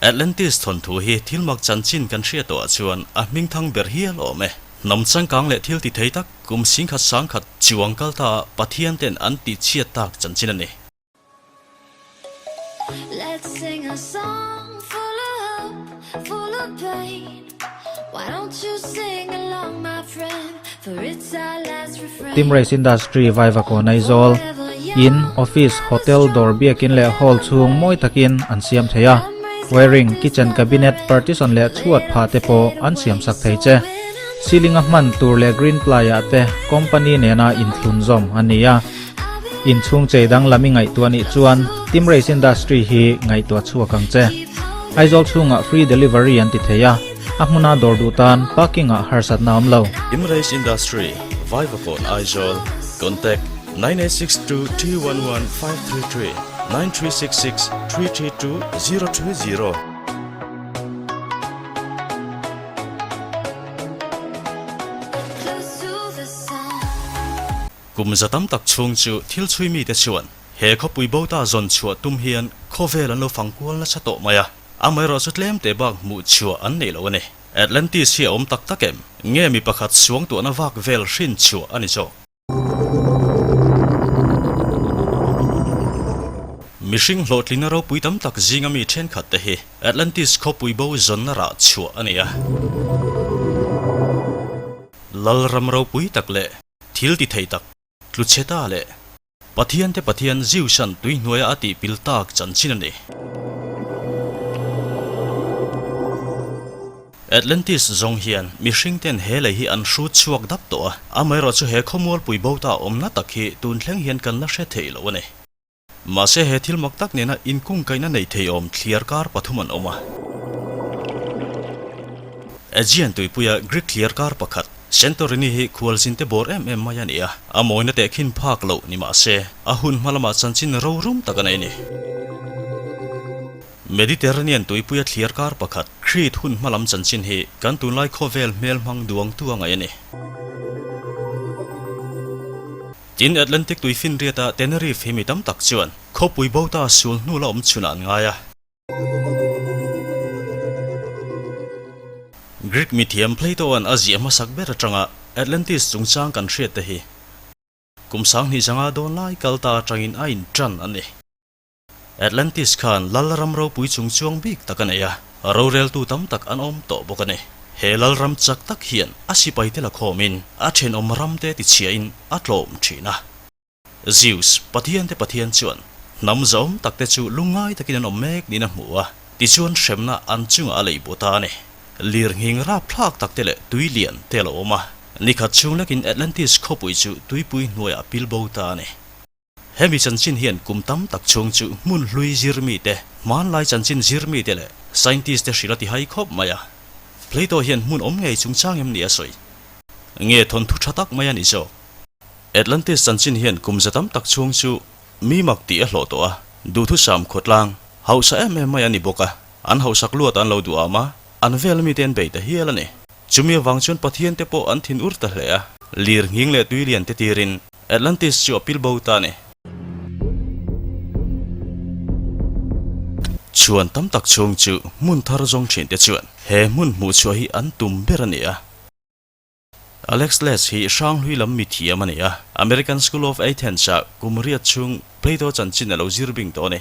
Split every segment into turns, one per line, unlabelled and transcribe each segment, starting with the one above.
Atlantis thawnthu hi thil mak chanchin kan hriat tawhah chuan a hmingthang ber hial awm e. Hnam changkang leh thil ti thei tak kum singkhat sangkhat chuang kal ta a Pathian ten an tih chhiat tak chanchin a ni.
Team Race Industry Vaivakawn Aizawl, In, Office, Hotel, dawr biakin leh Hall chhung mawi takin an siam thei a, Wiring, Kitchen Cabinet, Partition leh chhuat phah te pawh an siam sak thei che. Ceiling a hman tur leh green ply ah te company nena inthlun zawm a ni a. Inchhung chei danglam i ngaihtuah nih chuan Team Race Industry hi ngaihtuah chhuak ang che. Aizawl chhungah free delivery an ti thei a, a hmuna dawr duh tan parking ah harsatna awm lo.
Team Race Industry, Vaivakawn Aizawl, Contact, 9862 211 533, 9366 332 020. Kum za tam tak chhung chu thil chhui mite chuan he khawpui bo ta zawn chhuah tum hian khawvel an lo fang kual nasa tawh mai a, amaherawh chu tlem te bak hmuh chhuah an nei lo a ni. Atlantis hi a awm tak tak em? Nge mi pakhat suangtuahna vak vel hrin chhuah a ni zawk? Mihring hlawhtlinna ropui tam tak zinga mi thenkhat te hi Atlantis khawpui bo zawnna rah chhuah a ni a. Lalram ropui tak leh thil ti thei tak, tlu chhe ta leh Pathian te Pathian Zeus-a'n tui hnuaia a tih pil tak chanchin a ni. Atlantis zawng hian mihring ten he lei hi an hrut chhuak dap tawh a, amaherawh chu he khawmualpui bo ta awmna tak hi tun thleng hian kan la hre thei lo a ni. Mahse he thil mak tak nena inkungkaihna nei thei awm thliar kar pathum an awm a. Aegean tuipuia Greek thliar kar pakhat, Santorini hi khualzinte bawr em em mai a ni a, a mawina tehkhin phak loh ni mah se, a hun hma lamah chanchin rorum tak a nei a ni. Mediterranean tuipuia thliar kar pakhat, Crete hun hma lam chanchin hi kan tunlai khawvel hmelhmang duangtu a ngaih a ni. Tin, Atlantic tuifinriata Tenerife hi mi tam tak chuan khawpui bo ta sul hnu la awm chhunah an ngai a. Greek mithiam Plato-a'n a ziah hmasak ber atanga Atlantis chungchang kan hriat te hi kum 2000 zanga dawn lai kal ta atangin a intan a ni. Atlantis khan Lalram ropui chung chuang bik tak a nei a, roreltu tam tak an awm tawh bawk a ni. He Lalram chak tak hian a sipaite la khawmin a thenawm ramte tichhiahin a tlawm thin a. Zeus, Pathiante Pathian chuan hnam zahawm takte chu lungngai takin an awm mek niin a hmu a, tichuan hremna an chungah a lei bu ta a ni. Lirnghing rapthlak takte leh tui lian te a lo awm a, nikhat chhung lekin Atlantis khawpui chu tuipui hnuaiah a pil bo ta a ni. Hemi chanchin hian kum tam tak chhung chu hmun hlui zir mite, hmanlai chanchin zir mite leh scientist te hrilh a ti hai khawp mai a. Plato hian hmun awm ngei chungchang em ni a sawi? Nge thawnthu tha tak mai a ni zawk? Atlantis chanchin hian kum za tam tak chhung chu mi mak tih a hlawh tawh a, duhthusam khawtlang, hausa em em mai a ni bawk a, an hausak luat an lo duh am a, an vel mite an bei ta hial a ni. Chumi avang chuan Pathian te pawh an thin ur ta hle a, lir nghing leh tui lian te tirin Atlantis chu a pil bo ta a ni. Chhuan tam tak chhung chu hmun thar zawng thin te chuan he hmun hmuh chhuah hi an tum ber a ni a. Alex Les hi Hranghlui lam mi thiam a ni a, American School of Athens-ah kum riat chhung Plato chanchin a lo zir bing tawh a ni.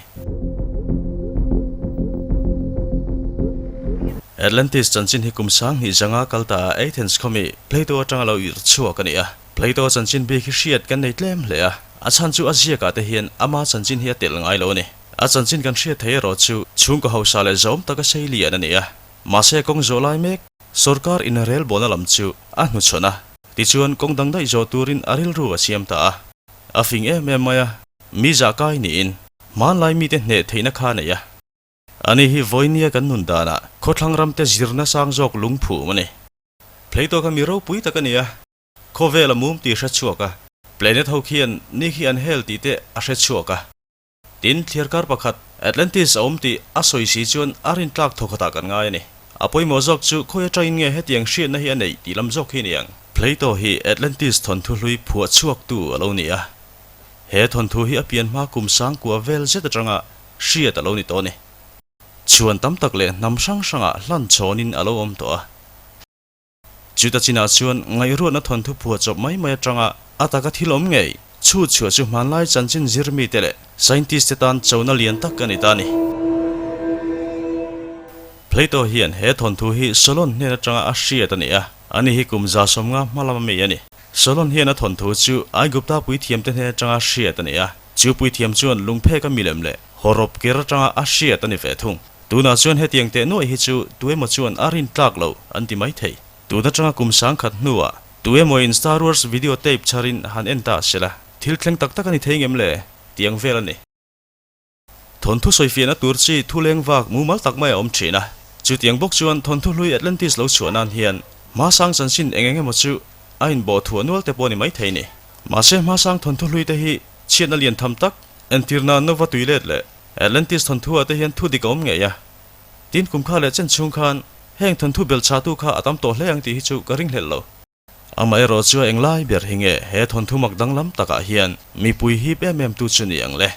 Atlantis chanchin hi kum 2000 zanga kal ta a Athens khawmi Plato atanga lo irh chhuak a ni a. Plato chanchin bik hi hriat kan nei tlem hle a, a chhan chu a ziakah te hian ama chanchin hi a telh ngai lo a ni. A chanchin kan hriat theih erawh chu chhungkaw hausa leh zawm taka sei lian a ni a, mahse kawng zawh lai mek Sorkar in rel bawhna lam chu a hnuchhawn a, tichuan kawng dang daih zawh turin a rilru a siam ta a. A fing em em mai a, mi zah kai niin hmanlai mite hneh theihna kha a nei a. Ani hi vawinia kan nun danah khawthlang ramte zirna sang zawk lungphum a ni. Plato kha mi ropui tak a ni a, khawvel a mum tih hre chhuak a, planet ho khian ni khi an hel tih te a hre chhuak a. Tin, thliarkar pakhat, Atlantis a awm tih a sawi si chuan a rintlak thawkhatah kan ngai a ni. A pawimawh zawk chu khawi atangin nge hetiang hriatna hi a neih tih lam zawk hi a ni ang. Plato hi Atlantis thawnthu hlui phuah chhuaktu a lo ni a. He thawnthu hi a pian hma kum sangkua vel zet atanga hriat a lo ni tawh a ni. Chhuan tam tak leh hnam hrang hrangah hlan chhawnin a lo awm tawh a. Chuta chinah chuan ngaihruatna thawnthu phuah chawp mai mai atanga a taka thil awm ngei chhut chhuah chu hmanlai chanchin zir mite leh scientist te tan chona lian tak a ni ta a ni. Plato hian he thawnthu hi Solon hnen atanga a hriat a ni a, ani hi kum 150 hma lama mi a ni. Solon hian a thawnthu chu Aigupta puithiamte hnen atanga hriat a ni a, chu puithiam chuan lungpheka milem leh hawrawp ker atanga a hriat a ni ve thung. Tunah chuan hetiang teh nuaih hi chu tuemaw chuan a rin tlak lo an ti mai thei. Tun atanga kum sangkhat hnuah tuemaw in Star Wars video tape chharin han en ta se la, thil thleng tak tak a ni thei ngem le? tih ang vel a ni. Thawnthu sawifiahna tur chi thu leng vak mumal tak mai a awm thin a. Chutiang bawk chuan thawnthu hlui Atlantis lo chhuah nan hian hmasang chanchin eng eng emaw chu a inbawh thuah nual te pawh a ni mai thei ni. Mahse hmasang thawnthu hlui te hi chhiatna lian tham tak entirna Nova tuilet leh Atlantis thawnthu ah te hian thu dik a awm ngei a, tin kum kha leh chen chhung khan heng thawnthu bel chhatu kha a tam tawh hle ang tih hi chu ka ringhlelh lo. Amaherawh chu a englai ber hi nge he thawnthu mak danglam takah hian mipui hip em em tu chu ni ang le?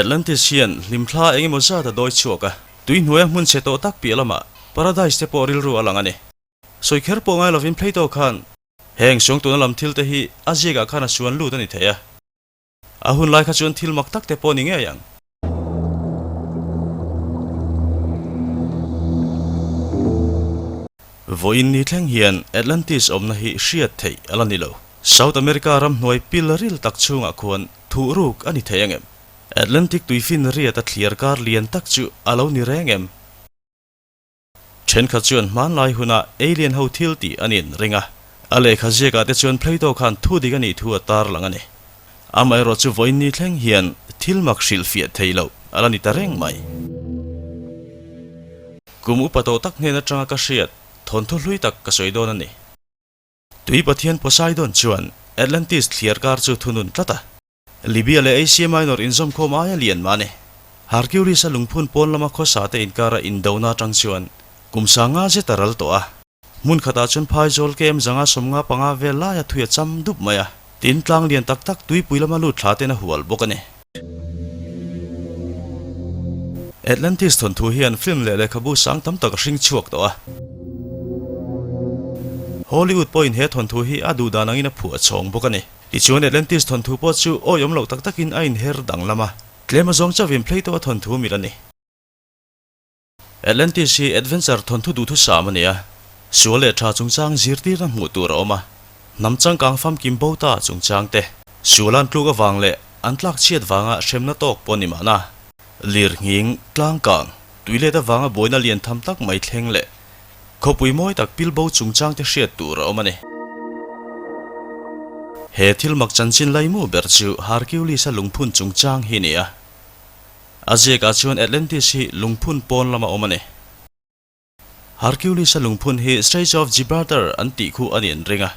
Atlantis hian hlimthla eng emaw zat a dawi chhuak a, tui hnuaia hmun chhe tawh tak piah lamah Paradise te pawh rilru a lang a ni. Sawi kher pawh ngai lovin Plato khan heng suangtuna lam thil te hi a ziakah khan a suan lut a ni thei a. A hun lai kha chuan thil mak tak te pawh ni ngei ang. Vawiin ni thleng hian Atlantis awmna hi hriat theih a la ni lo. South America ramhnuai pil ril tak chhungah khuan thuh ruk a ni thei ang em? Atlantic tuifin riat a thliar kar lian tak chu a lo ni reng em? Thenkhat chuan hmanlai huna alien ho thil tih an in ring a, a lehkha ziakah te chuan Plato khan thu dik a nih thu a tar lang a ni. Amaherawh chu vawiin ni thleng hian thil mak hrilhfiah thei loh a la ni ta reng mai. Kum upa tawh tak hnen atanga ka hriat thawnthu hlui tak ka sawi dawn a ni. Tui Pathian Poseidon chuan Atlantis thliar kar chu thunun tlat a. Libya leh Asia Minor inzawmkhawm aia lian mah a ni. Hercules-a lungphun pawn lama khawsa te inkara indona atang chuan kum sanga zet a ral tawh a. Hmun khatah chuan phaizawl kem zanga 55 vel laia thui a cham dup mai a, tin tlang lian tak tak tuipui lama lut thla ten a hual bawk a ni. Atlantis thawnthu hian film leh lehkhabu sang tam tak a hring chhuak tawh a. Hollywood pawhin he thawnthu hi a duhdan angin a phuah chhawng bawk a ni. Tichuan Atlantis thawnthu pawh chu awih awm loh tak takin a inher danglam a, tlem a zawng chauhin Plato-a thawnthu mil a ni. Atlantis hi adventure thawnthu duhthusam a ni a, sual leh tha chungchang zirtirna hmuh tur a awm a, hnam changkang famkim bo ta chungchang te, sual an tluk avang leh an tlak chhiat vanga hremna tawk pawh ni mahna, lirnghing, tlangkang, tuilet avanga buaina lian tham tak mai thleng leh Khawpui mawi tak pilbo chungchang te hriat tur a awm a ni. He thil mak chanchin laimu ber chu Hercules-a lungphun chungchang hi ni a. A ziakah chuan Atlantis hi lungphun pawn lama awm a ni. Hercules-a lungphun hi Straits of Gibraltar an tih khu a ni an ring a.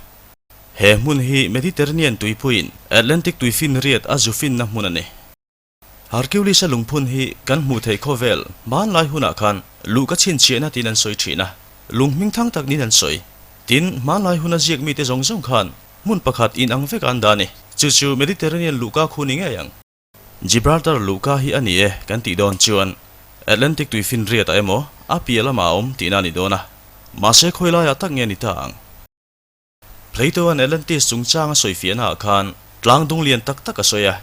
He hmun hi Mediterranean tuipuiin Atlantic tuifinriat a zu finna hmun a ni. Hercules-a lungphun hi kan hmuh theih khawvel hmanlai hunah khan luhka chhinchhiahna tiin an sawi thin a, lung hmingthang tak niin an sawi. Tin, hmanlai huna ziak mite zawng zawng khan hmun pakhat inang vek an dah a ni. Chu chu Mediterranean luhka khu ni ngei ang. Gibraltar luhka hi a ni e kan tih dawn chuan Atlantic tuifinriatah emaw a piah lamah a awm tihna a ni dawn a, mahse khawi laiah tak nge ni ta ang? Plato-a'n Atlantis chungchang a sawifiahnaah khan tlang dung lian tak tak a sawi a,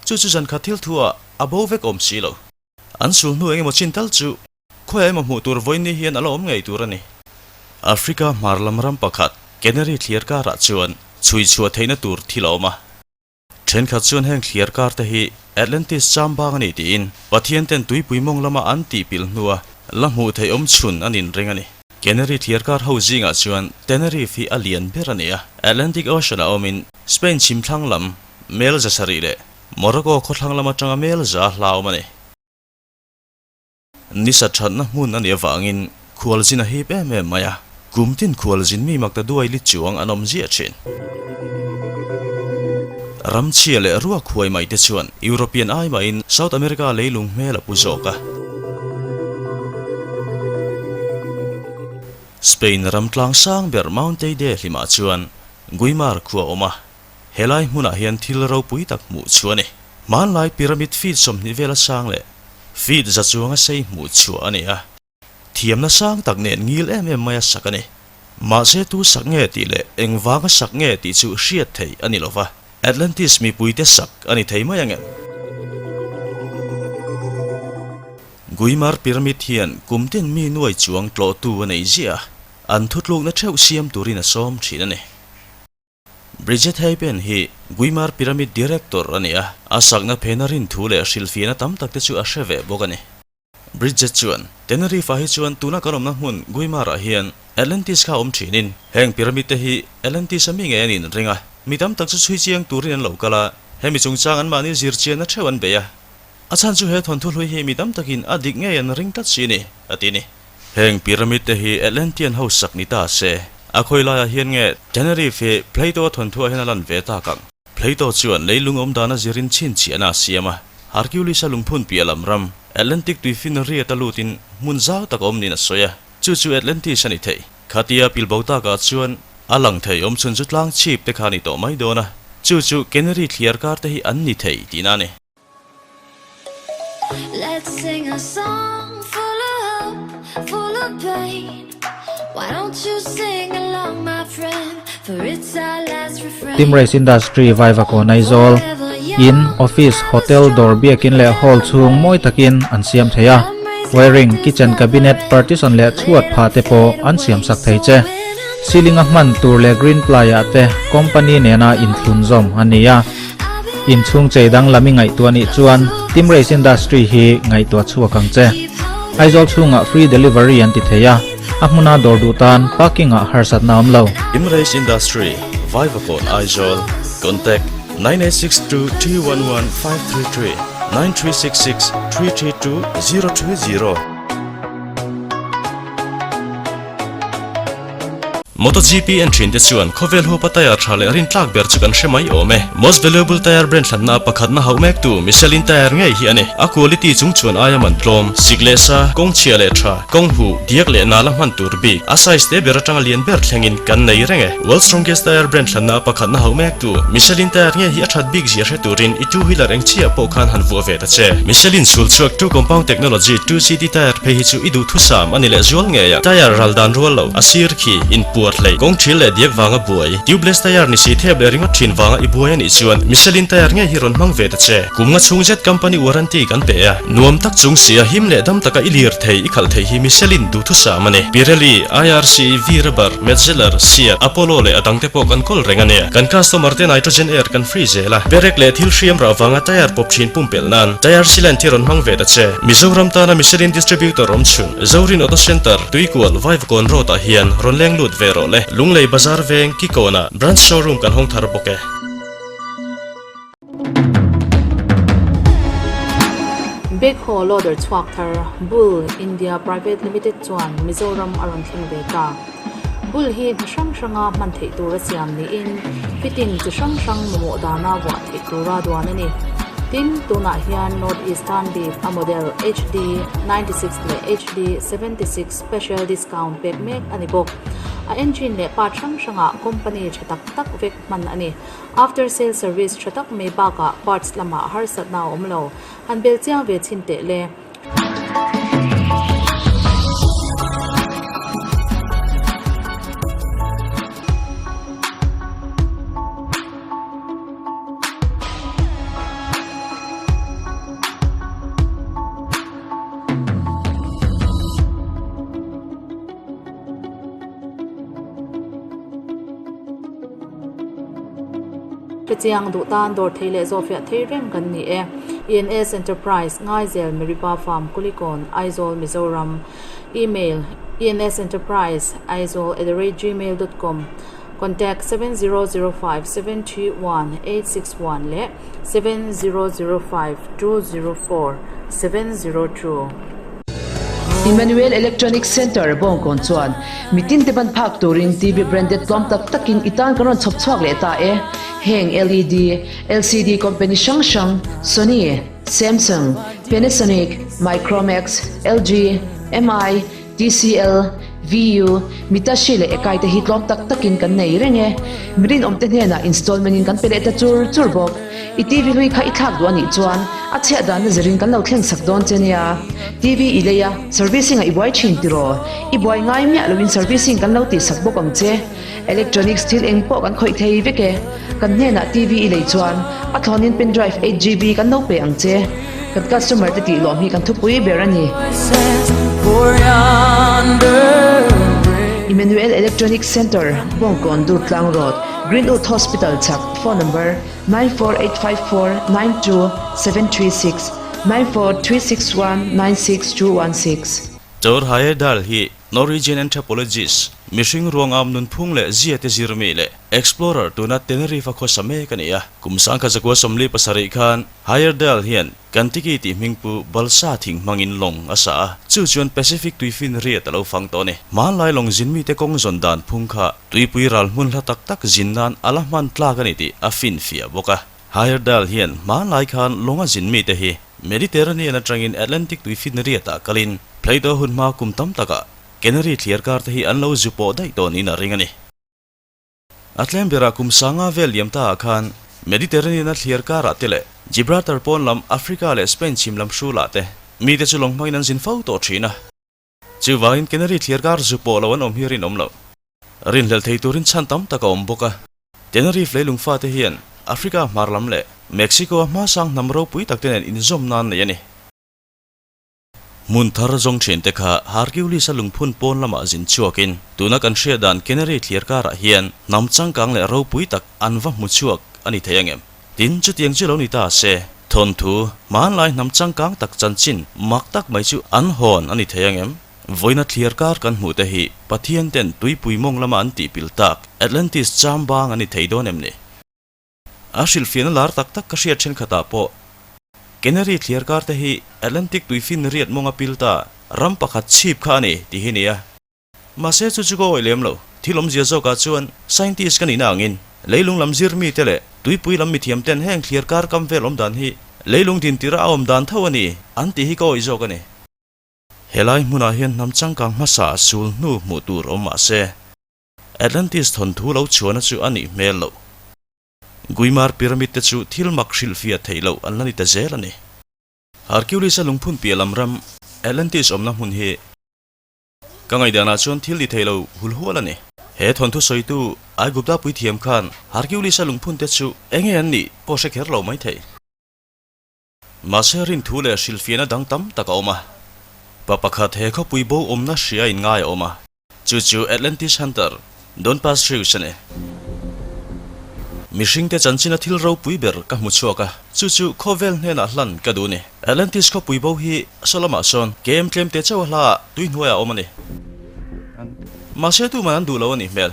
chu chu zan khat thil thu ah a bo vek awm si lo. An sul hnu engemaw chin tal chu khawiah emaw hmuh tur vawiin ni hian a la awm ngei tur a ni. Africa hmar lam ram pakhat Canary thliar karah chuan chhui chhuah theihna tur thil a awm a. Thenkhat chuan heng thliar kar te hi Atlantis chambang a ni tiin Pathian ten tuipui mawng lama an tih pilh hnua la hmuh theih awm chhun an inring a ni. Canary thliar kar ho zingah chuan Tenerife hi a lian ber a ni a, Atlantic Ocean ah awmin Spain chhim thlang lam mel za sarih leh Morocco khawthlang lam atanga mel za hla awm a ni. Nisa thatna hmun a nih avangin khualzin a hip em em mai a, kum tin khualzin mi makta duai li chuang an awm ziah thin. Ramchhia leh ruak huai mai te chuan European ai mahin South America leilung hmel a pu zawk a. Spain ram tlang sang ber Mount Teide hlimah chuan Guimar khua a awm a, helai hmunah hian thil ropui tak hmuh chu a ni. Hmanlai pyramid feet 20 vela sang leh. Feet za chuanga sei hmuh chhuah a ni a. Thiamna sang tak nen ngil em em maia sak a ni. Mahse tu sak nge tih leh engvanga sak nge tih chu hriat theih a ni lova, Atlantis mipuite sak a ni thei mai angem? Guimar Pyramid hian kum tin mi nuai chuang tlawhtu a nei ziah a, an thutlukna theuh siam turin a sawm thin a ni. Bridget Haypen hi Guimar Pyramid Director a ni a, a sakna phena rinthu leh hrilhfiahna tam tak te chu a hre ve bawk a ni. Bridget chuan, Tenerife-ah hi chuan tuna kan awmna hmun Guimar-ah hian Atlantis kha a awm thinin, heng pyramid te hi Atlantis-a mi ngei an inring a, mi tam tak chu chhui chiang turin an lo kal a, hemi chungchang anmahni zirchianna theuh an bei a. A chhan chu he thawnthu hlui hi mi tam takin a dik ngei an ring tlat si ni, a ti ni. Heng pyramid te hi Atlantean ho sak ni ta se, a khawi laiah hian nge Tenerife hi Plato-a thawnthuah hian a lan ve tak ang? Plato chuan leilung awm dana zirin chhinchhiahna a siam a, Hercules-a lungphun piah lam ram, Atlantic tuifin riat a lutin hmun zau tak a awm niin a sawi a, chu chu Atlantis a ni thei. Khatia pilbo takah chuan a lang thei awm chhun chu tlang chhip te kha a ni tawh mai dawn a, chu chu Canary thliar kar te hi an ni thei tihna a ni.
Let's sing a song full of hope, full of pain Why don't you sing along my friend For it's our last refrain
Team Race Industry Vaivakawn Aizawl In, Office, Hotel, Dawr biakin leh Hall chhung mawi takin an siam thei a, Wiring, Kitchen Cabinet, Partition leh chhuat phah te pawh an siam sak thei che. Ceiling a hman tur leh green ply ah te company nena inthlun zawm a ni a. Inchhung chei danglam i ngaihtuah nih chuan Team Race Industry hi ngaihtuah chhuak ang che. Aizawl chhungah free delivery an ti thei a, a hmuna dawr duh tan parking ah harsatna a awm lo.
Team Race Industry, Vaivakawn Aizawl, Contact, 9862 211 533 9366 332 020. MotoGP en thin te chuan khawvel huapa tyre tha leh rintlak ber chu kan hre mai awm e. Most valuable tyre brand hlanna pakhatna hauh mek tu Michelin tyre ngei hi a ni. A quality chung chuan aia man tlawm, sik leh sa, kawng chhia leh tha, kawng huh, diak leh nala hman tur bik, a size te ber atanga lian ber thlengin kan nei reng e. World strongest tyre brand hlanna pakhatna hauh mek tu Michelin tyre ngei hi a that bik zia hre turin i two wheeler eng chiah pawh khan han vuah ve ta che. Michelin sul chhuak two compound technology 2CD tyre phei hi chu i duh thusam a ni leh zual ngei a. Tyre ral dan rual lo, a sir khi, inpuar hlei, kawng thil leh diak vanga buai, tubeless tyre ni si thep leh ringawt thin vanga i buai a nih chuan Michelin tyre ngei hi rawn hmang ve ta che. Kum nga chhung zet company warranty kan pe a, nuam tak chung sia him leh dam taka i lir thei i khalh thei hi Michelin duhthusam a ni. Pirelli, IRC, V-Rubber, Metzeler, Seat, Apollo leh a dangte pawh kan kawl reng a nia. Kan customer te nitrogen air kan free zel a, perek leh thil hriam rah vanga tyre pawp thin pumpelh nan tyre sealant hi rawn hmang ve ta che. Mizoram tana Michelin distributor awm chhun, Zorin Auto Centre, Tuikual, Vaivakawn Road ah hian rawn leng lut ve rawh le. Lunglei Bazar veng, Kikawnah branch showroom kan hawng thar bawk e.
Backhoe loader chhuak thar Bull India Private Limited chuan Mizoram a rawn thleng ve ta. Bull hi hna hrang hranga hman theih tura siam niin fitting chi hrang hrang mamawh dana vuah theih tura duan a ni. Tin, tunah hian North East tan bik a model HD 96 leh HD 76 special discount pek mek a ni bawk. A engine leh part hrang hrangah company tha tak tak vek hman a ni. After sale service tha tak mai bakah parts lamah harsatna a awm lo. Han bel chiang ve chhin teh le. Hrechiang duh tan dawr thei leh zawhfiah thei reng kan ni e. ENS Enterprise, Ngaizel, Meriba Farm, Kulikawn, Aizawl, Mizoram. Email, ensenterprise aizawl at the rate gmail dot com Contact, 7005 731 861 leh 7005 204 702.
Emmanuel Electronics Centre, Bawngkawn chuan mitin te ban phak turin TV branded tlawm tak takin i tan kan rawn chhawp chhuak leh ta e. Heng LED, LCD company hrang hrang, Sony, Samsung, Panasonic, Micromax, LG, MI, TCL, VU, Mitashi leh Ekai te hi tlawm tak takin kan nei reng e. Mi rinawmte hnenah installment in kan pe leh ta chur chur bawk. I TV hlui kha i thlak duh a nih chuan a chhiah danna zirin kan lo thleng sak dawn che nia. TV i lei a, servicing ah i buai thin tiraw? I buai ngai miah loin servicing kan lo tih sak bawk ang che. Electronics thil eng pawh kan khawih thei vek e. Kan hnenah TV i lei chuan a thlawnin pen drive 8GB kan lo pe ang che. Kan customer te tih lawm hi kan thupui ber a ni. Emmanuel Electronics Centre, Bawngkawn Durtlang Road, Greenwood Hospital chhak, Phone number, 94854 92736, 94361 96216.
Tor Heyerdahl hi Norwegian anthropologist, mihring ruangam nunphung leh zia te zir mi leh explorer tuna Tenerife-a khawsa mek a ni a. Kum sangkhat zakua 47 khan Heyerdahl hian Kantiki tih hmingpu balsa thing hmangin lawng a sa a, chu chuan Pacific tuifin riat a lo fang tawh a ni. Hmanlai lawng zin mite kawng zawn dan phung kha tuipui ral hmun hla tak tak zin nan a la hman tlak a ni tih a finfiah bawk a. Heyerdahl hian hmanlai khan lawnga zin mite hi Mediterranean atangin Atlantic tuifin riatah kalin Plato hun hma kum tam takah Canary thliarkar te hi an lo zu pawh daih tawh niin a ring a ni. A tlem berah kum sanga vel liam ta ah khan Mediterranean-a thliar karah te leh Gibraltar pawn lam Africa leh Spain chhim lam hrulah te mite chu lawng hmangin an zin fo tawh thin a. Chuvangin Canary thliar kar zu pawh lo an awm hi rinawm lo. Rinhlelh thei turin chhan tam tak a awm bawk a. Tenerife leilung fate hian Africa hmar lam leh Mexico-a hmasang hnam ropui tak te nen inzawm nan nei a ni. Hmun thar zawng thin te kha Hercules-a lungphun pawn lamah zin chhuakin tuna kan hriat dan Canary thliar karah hian hnam changkang leh ropui tak an va hmu chhuak a ni thei angem? Tin, chutiang chu lo ni ta se, thawnthu, hmanlai hnam changkang tak chanchin mak tak mai chu an hawn a ni thei angem? Vawiina thliar kar kan hmuh te hi Pathian ten tuipui mawng lama an tihpil tak Atlantis cham bang a ni thei dawn em ni? A hrilhfiahna lar tak tak ka hriat thenkhatah pawh Canary thliar kar te hi Atlantic tuifin riat mawnga pil ta ram pakhat chhip kha a ni tih hi nia. Mahse chu chu ka awih lem lo. Thil awmzia zawkah chuan scientist ka nihna angin leilung lam zir mite leh tuipui lam mithiam ten heng thliar kar kam vel awm dan hi leilung din tirah a awm dan tho a ni an tih hi ka awih zawk a ni. Helai hmunah hian hnam changkang hmasa sul hnu hmuh tur awm mahse Atlantis thawnthu lo chhuahna chu a nih hmel loh. Guimar Pyramid te chu thil mak hrilhfiah theih loh an la ni ta zel a ni. Hercules-a lungphun piah lam ram Atlantis awmna hmun hi ka ngaihdanah chuan thil ni thei lo hulhual a ni. He thawnthu sawitu Aigupta puithiam khan Hercules-a lungphun te chu enge an nih pawh hre kher lo mai thei. Mahse rinthu leh hrilhfiahna dang tam tak a awm a. Pa pakhat he khawpui bo awmna hria in ngai a awm a. Chu chu Atlantis Hunter, Don Pastrius a ni. Mihringte chanchina thil ropui ber ka hmu chhuak a, chu chu khawvel hnenah hlan ka duh a ni. Atlantis khawpui bo hi saw lamah sawn kem tlemte chauh a hla ah tui hnuaiah a awm a ni. Mahse tuman an duh lo a nih hmel.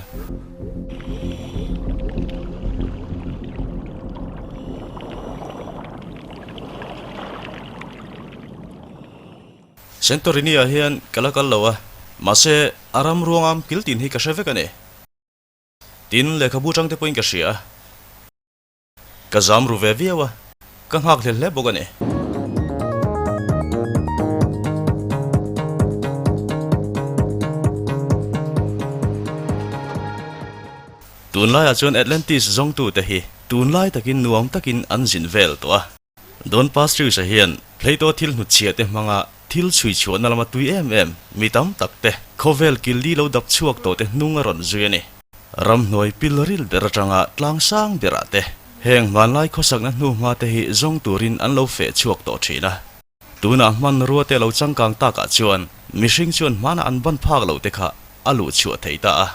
Santorini-ah hian ka la kal lo a, mahse a ram ruangam kil tin hi ka hre vek a ni. Tin, lehkhabu tang te pawhin ka hria a, ka zam ru ve viau a, ka nghak hlel hle bawk a ni. Tunlaiah chuan Atlantis zawngtute hi tunlai takin nuam takin an zin vel tawh a. Don Pastrius-a hian Plato thil hnutchhiah te hmanga thil chhui chhuahna lama tui em em mi tam tak te khawvel killi lo dap chhuak tawh te hnung a rawn zui a ni. Ramhnuai pil ril ber atanga tlang sang berah te heng hmanlai khawsakna hnu hma te hi zawng turin an lo feh chhuak tawh thin a. Tunah hmanrua te lo changkang takah chuan mihring chuan hmana an ban phak loh te kha a luh chhuah thei ta a.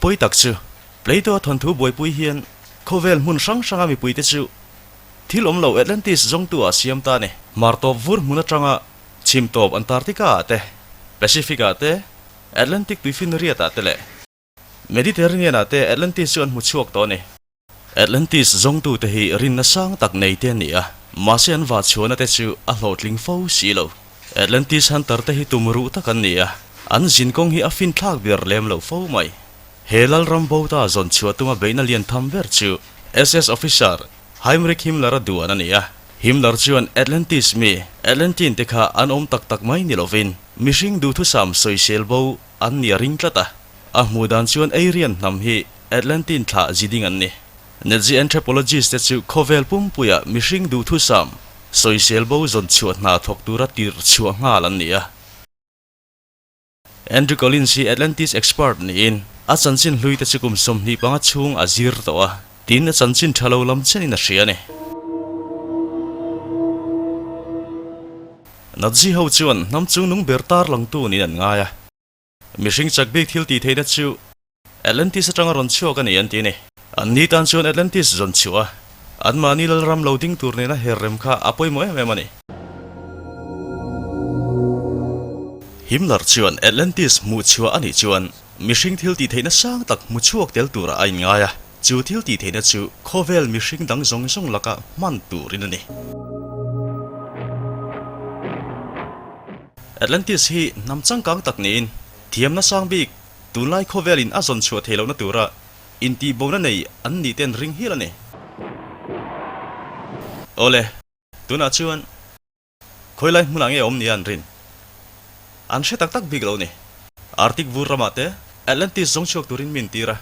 Pawi tak chu, Plato-a thawnthu buaipui hian khawvel hmun hrang hranga mipuite chu thil awm lo Atlantis zawngtu-ah siam ta a ni. Hmar tawp vur hmun atanga chhim tawp Antarctica-ah te, Pacific-ah te, Atlantic tuifinriat-ah te leh Mediterranean-ah te Atlantis chu an hmu chhuak tawh a ni. Atlantis zawngtute hi rinna sang tak nei te an ni a, mahse an vah chhuahna te chu a hlawhtling fo si lo. Atlantis hunter te hi tum ruh tak an ni a, an zinkawng hi a finthlak ber lem lo fo mai. He Lalram Bota zawn chhuah tuma beihna lian tham ber chu SS officer Heinrich Himmler-a duan a ni a. Himmler chuan Atlantis mi, Atlantine te kha an awm tak tak mai ni lovin, Mihring duhthusam sawisel bo an nih a ring tlat a, a hmuh dan chuan Aryan hnam hi Atlantean thlah ziding an ni. Nazi anthropologist te chu khawvel pumpuia mihring duhthusam sawisel bo zawn chhuah hna thawk tura tirh chhuah nghal an ni a. Andrew Collins hi Atlantis expert niin a chanchin hlui te chu kum 25 chhung a zir tawh a, tin a chanchin tha lo lam chenin a hria a ni. Nazi ho chuan hnam chungnung ber tarlangtu niin an ngai a. Mihring chak bik thil tih theihna chu Atlantis atanga rawn chhuak a ni an ti a ni. An ni tan chuan Atlantis zawn chhuah a, anmahni lalram lo ding tur nena her rem kha a pawimawh em em a ni. Himmler chuan Atlantis hmuh chhuah a nih chuan mihring thil tih theihna sang tak hmu chhuak tel turah a inngai a, chu thil tih theihna chu khawvel mihring dang zawng zawng laka hman turin a ni. Atlantis hi hnam changkang tak niin thiamna sang bik tunlai khawvelin a zawn chhuah theih lohna tura intihbona nei an nih ten ring hial a ni. Awle, tunah chuan khawilai hmunah nge awm nia an rin? An hre tak tak bik lo ni. Arctic vur ramah te Atlantis zawng chhuak turin min tir a.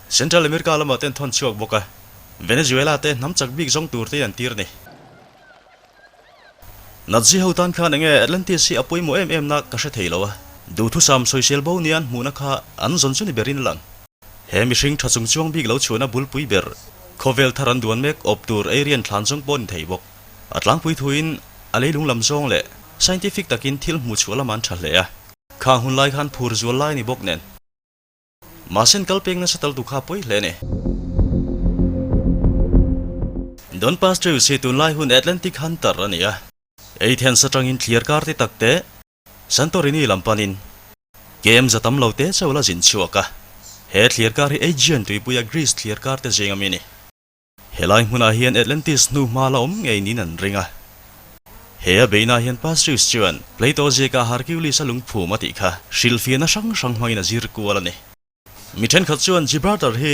Central America lamah te an thawn chhuak bawk a, Venezuela te hnam chak bik zawng tur te an tir a ni. Nazi ho tan khan enge Atlantis hi a pawimawh em em na ka hre thei lo a, duhthusam sawisel bo nia an hmuhna kha an zawn chu ni berin a lang. He mihring tha chung chuang bik lo chhuahna bulpui ber khawvel thar an duan mek awp tur Aryan thlan zawng pawh a ni thei bawk. A tlangpui thuin a leilung lam zawng leh scientific takin thil hmuh chhuah lamah an tha hle a, khang hun lai khan phur zual lai a ni bawk nen. Mahse kal peng nasa tal tu kha pawi hle a ni. Don Pastrius hi tunlai hun Atlantic Hunter a ni a. Athens atangin thliar kar ti tak te Santorini lam panin kem za tam lo te chauh la zin chhuak a. He thliar kar hi Aegean tuipuia Greece thliar kar te zing ami a ni. Helai hmunah hian Atlantis hnu hma la awm ngei niin an ring a. He a beihna hian Pastrius chuan Plato ziaka Hercules a lungphum a tih kha hrilhfiahna hrang hrang hmangin a zir kual a ni. Mi thenkhat chuan Gibraltar hi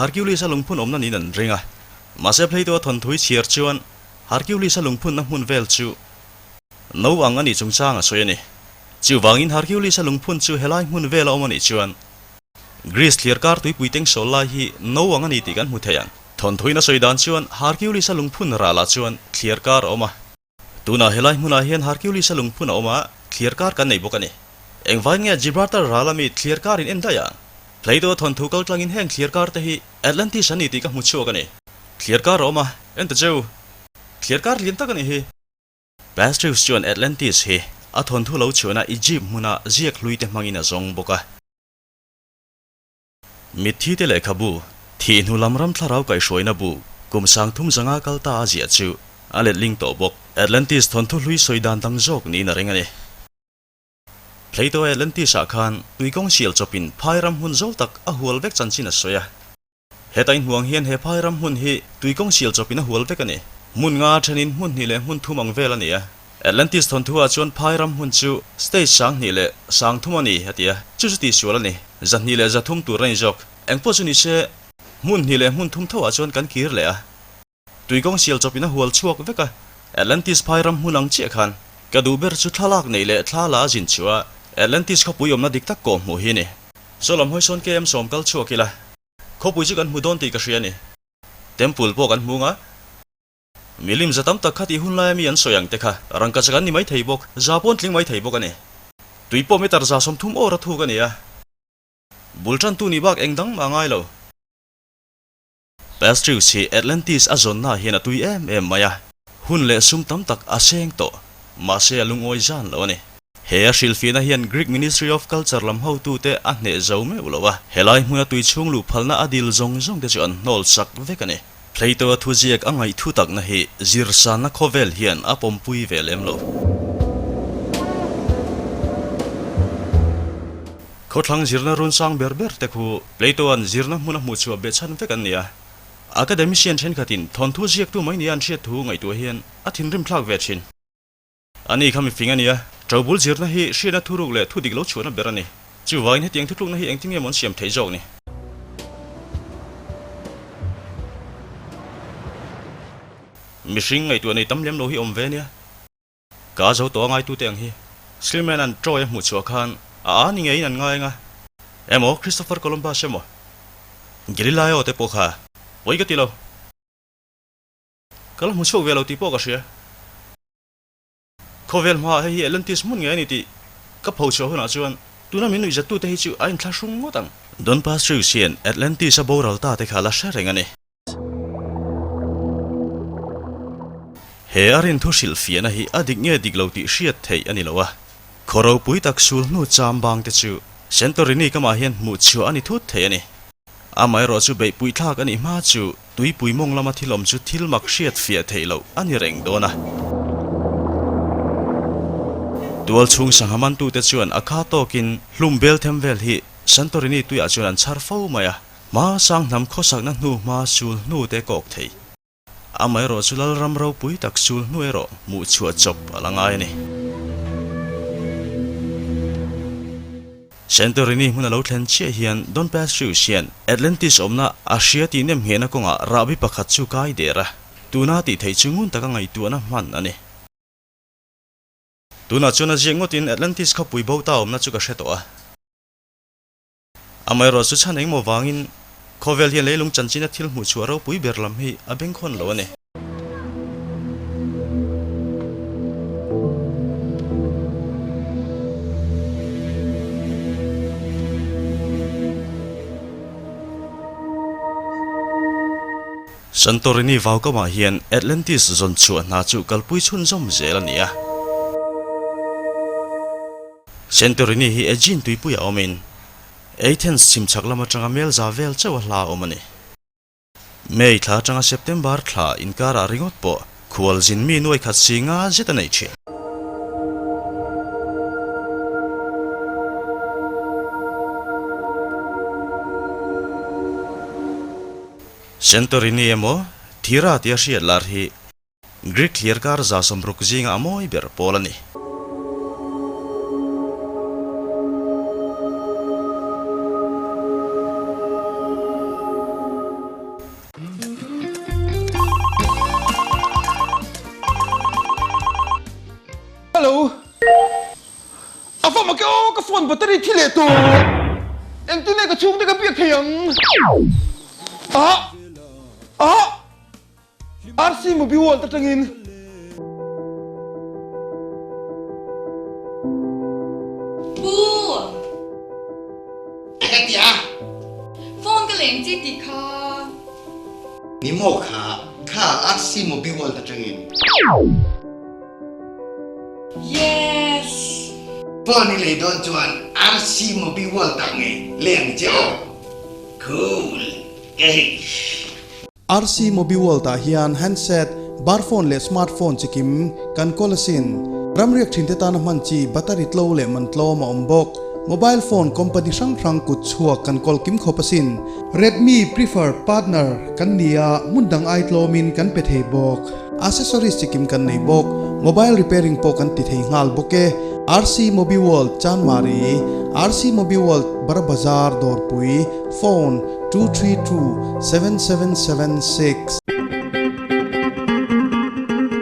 Hercules a lungphun awmna niin an ring a. Mahse Plato a thawnthui chhiar chuan Hercules a lungphunna hmun vel chu no ang a nih chungchang a sawi a ni. Chuvangin Hercules a lungphun chu helai hmun vela awm a nih chuan Greece thliar kar tuipui tengsawl lai hi no ang a ni tih kan hmu thei ang. Thawnthuin a sawi dan chuan Hercules-a lungphun ralah chuan thliar kar a awm a. Tunah helai hmunah hian Hercules-a lungphun a awm a, thliar kar kan nei bawk a ni. Engvain nge Gibraltar ral ami thliar kar in en daih ang? Plato thawnthu kal tlangin heng thliar kar te hi Atlantis an ni tih ka hmu chhuak a ni. Thliar kar a awm a, en ta cheu. Thliar kar lian tak a nih hi. Pastrius chuan Atlantis hi a thawnthu lo chhuahna Egypt hmuna ziak hlui te hmangin a zawng bawk a. Mitthi te lehkhabu, thih hnu lam ram thlarau kaihhruaina bu kum 30 zanga kal ta a ziah chu a letling tawh bawk. Atlantis thawnthu hlui sawi dan dang zawk niin a ring a ni. Plato Atlantis ah khan tuikawng sial chawpin phai ram hmun zawl tak a hual vek chanchin a sawi a. Heta inhmuang hian he phai ram hmun hi tuikawng sial chawpin a hual vek a ni. Hmun nga thenin hmun hnih leh hmun thum ang vel a ni a. Atlantis thawnthu-ah chuan phai ram hmun chu stage 2000 leh 3000 a ni, a ti a. Chu chu tihsual a ni. 200 leh 300 tur a ni zawk. Engpawh chu ni se, hmun hnih leh hmun thum thoah chuan kan kir leh a. Tuikawng sial chawpin a hual chhuak vek a. Atlantis phai ram hmun ang chiah khan ka duh ber chu thlalak neih leh thla la a zin chhuah a, Atlantis khawpui awmna dik tak kawh hmuh hi a ni. Saw lam hawi sawn KM 10 kal chhuak ila. Khawpui chu kan hmu dawn tih ka hria a ni. Temple pawh kan hmu nga. Milim za tam tak kha tih hun laia mi an sawi ang te kha rangkachak an ni mai thei bawk, za pawn tling mai thei bawk a ni. Tui pawh meter 130 awr a thuk a ni a. Bul tantu nih bak eng dang mah a ngai lo. Pastrius hi Atlantis a zawnna hian a tui em em mai a, hun leh sum tam tak a seng tawh, mahse a lungawi zan lo a ni. He a hrilhfiahna hian Greek Ministry of Culture lam hotute a hneh zo meuh lo a, helai hmuna tui chhung luh phalna a dil zawng zawng te chu an hnawl sak vek a ni. Plato a thuziak a ngaihthu takna hi zirsanna khawvel hian a pawmpui ve lem lo. Khawthlang zirna run sang ber ber te khu Plato-a'n zirna hmun a hmuh chhuah behchhan vek an ni a. Academician thenkhatin thawnthu ziaktu mai nia an hriat thu ngaihtuah hian a thinrim thlak ve thin. Ani kha mifing a nia, ṭobul zirna hi hriatna thuruk leh thu dik lo chhuahna ber a ni. Chuvangin hetiang thutlukna hi engtin nge maw an siam theih zawk ni? Mihring ngaihtuah nei tam lem lo hi awm ve nia. Ka zo tawh a ngaitute ang hi. Schliemann-a'n Troy a hmuh chhuah khan a a ni ngeiin an ngai ang a, emaw Christopher Columbus emaw Galileo te pawh kha pawi ka ti lo. Ka la hmu chhuak ve lo tih pawh ka hria. Khawvel hmaah hei hi Atlantis hmun ngei a ni tih ka pho chhuah hunah chuan tuna min nuihzattute hi chu a inthlahrung ngawt ang. Don Pastrius hian Atlantis a boral ta te kha la hre reng a ni. He a rinthu hrilhfiahna hi a dik nge dik lo tih hriat theih a ni lo a, khaw ropui tak sul hnu cham bang te chu Santorini kamah hian hmuh chhuah a ni thut thei a ni. Amaherawh chu beihpui thlak a nih hma chu tuipui mawng lama thil awm chu thil mak hriat fiah theih loh a ni reng dawn a. Tual chhung sangha mantute chuan a kha tawkin hlum bel them vel hi Santorini tuiah chuan an chhar fo mai a, hma sang hnam khawsakna hnu hma sul hnu te kawk thei. Amaherawh chu Lalram ropui tak sul hnu erawh hmuh chhuah chawp a la ngai a ni. Santorini hmun a lo thlen chiah hian Don Pastrius hian Atlantis awmna a hria tih nem nghehna kawngah rahbi pakhat chu kai der a, tuna tih theih chu ngun taka ngaihtuahna hman a ni. Tunah chuan a ziak ngawtin Atlantis khawpui bo ta awmna chu ka hre tawh a. Amaherawh chu chhan engmaw vangin khawvel hian leilung chanchina thil hmuh chhuah ropui ber lam hi a bengkhawn lo a ni. Santorini vaukamah hian Atlantis zawn chhuah hna chu kalpui chhunzawm zel a ni a. Santorini hi Aegean tuipuiah awmin Athens chhimchhak lam atanga mel za vel chauh a hla awm a ni. May thla atanga September thla inkarah ringawt pawh khualzin mi nuai khat si nga zet a nei thin. Santorini emaw Thira tia hriat lar hi Greek thlir kar 160 zinga a mawi ber pawl a ni.
Hello. A va mak e aw, ka phone battery thi leh tawh. Engtin nge ka chhungte ka biak thei ang? Ah! Ah! RC Mobi World atangin.
Pu!
Ka ti a.
Phone ka leng chi tih kha.
Ni maw kha, kha RC Mobi World atangin.
Yes!
Phone i lei dawn chuan RC Mobi World ah ngei leng che aw. Cool! Eish!
RC Mobiworld ah hian handset, bar phone leh smart phone chi kim kan kawl asin. Ramriak thinte tana hman chi battery tlo leh man tlawm a awm bawk. Mobile phone company hrang hrang kut chhuak kan kawl kim khawp asin. Redmi preferred partner kan ni a, hmun dang ai tlawmin kan pe thei bawk. Accessories chi kim kan nei bawk. Mobile repairing pawh kan ti thei nghal bawk e. RC Mobiworld Chanmari, RC Mobiworld Bara Bazar Dawrpui, Phone, 232 7776.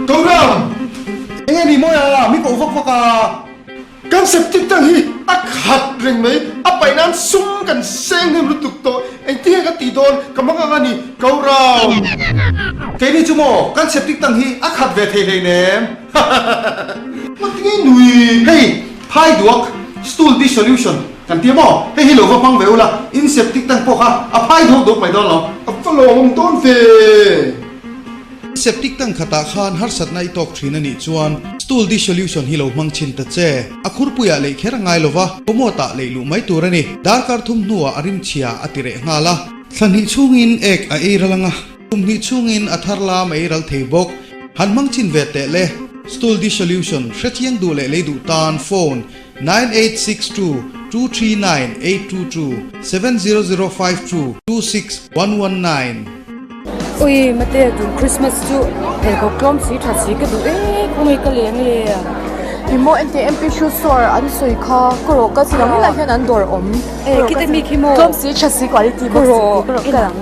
Kohram! Enge ni mawi a, mi koh vak vak a. Kan septic tank hi a khat reng mai, a paih nan sum kan seng hnem lutuk tawh, engtin nge ka tih dawn ka hmang ang a ni, Kohram! Keini chu maw, kan septic tank hi a khat ve thei hleinem. Matinge nui? Hei, phai duak, stool dissolution. Kan ti a maw? Hei hi lo va hmang ve ula, in septic tank pawh kha a phai dawk dawk mai dawn lo. A va lawmawm dawn ve!
Septic tank khatah khan harsatna i tawk thin a nih chuan stool dissolution hi lo hmang chhin ta che. A khurpuiah leih kher a ngai lo va, commode-ah leih luh mai tur a ni. Darkar thum hnuah a rimchhia a ti reh nghal a. Thla hnih chhungin ek a ei ral ang a, kum hnih chhungin a thar lam a ei ral thei bawk. Han hmang chhin ve teh le. Stool dissolution hrechiang duh leh lei duh tan phone 9862 239 822 70052 26119.
Ui mate tun Christmas chu pheikhawk tlawm si tha si ka duh e khawnge ka leng le.
I maw ente MP shoe store an sawi kha ka rawh ka chhang helai hian an dawr awm
e khite mi khi maw
tlawm si tha si quality bawk si
ka rawh ka lang.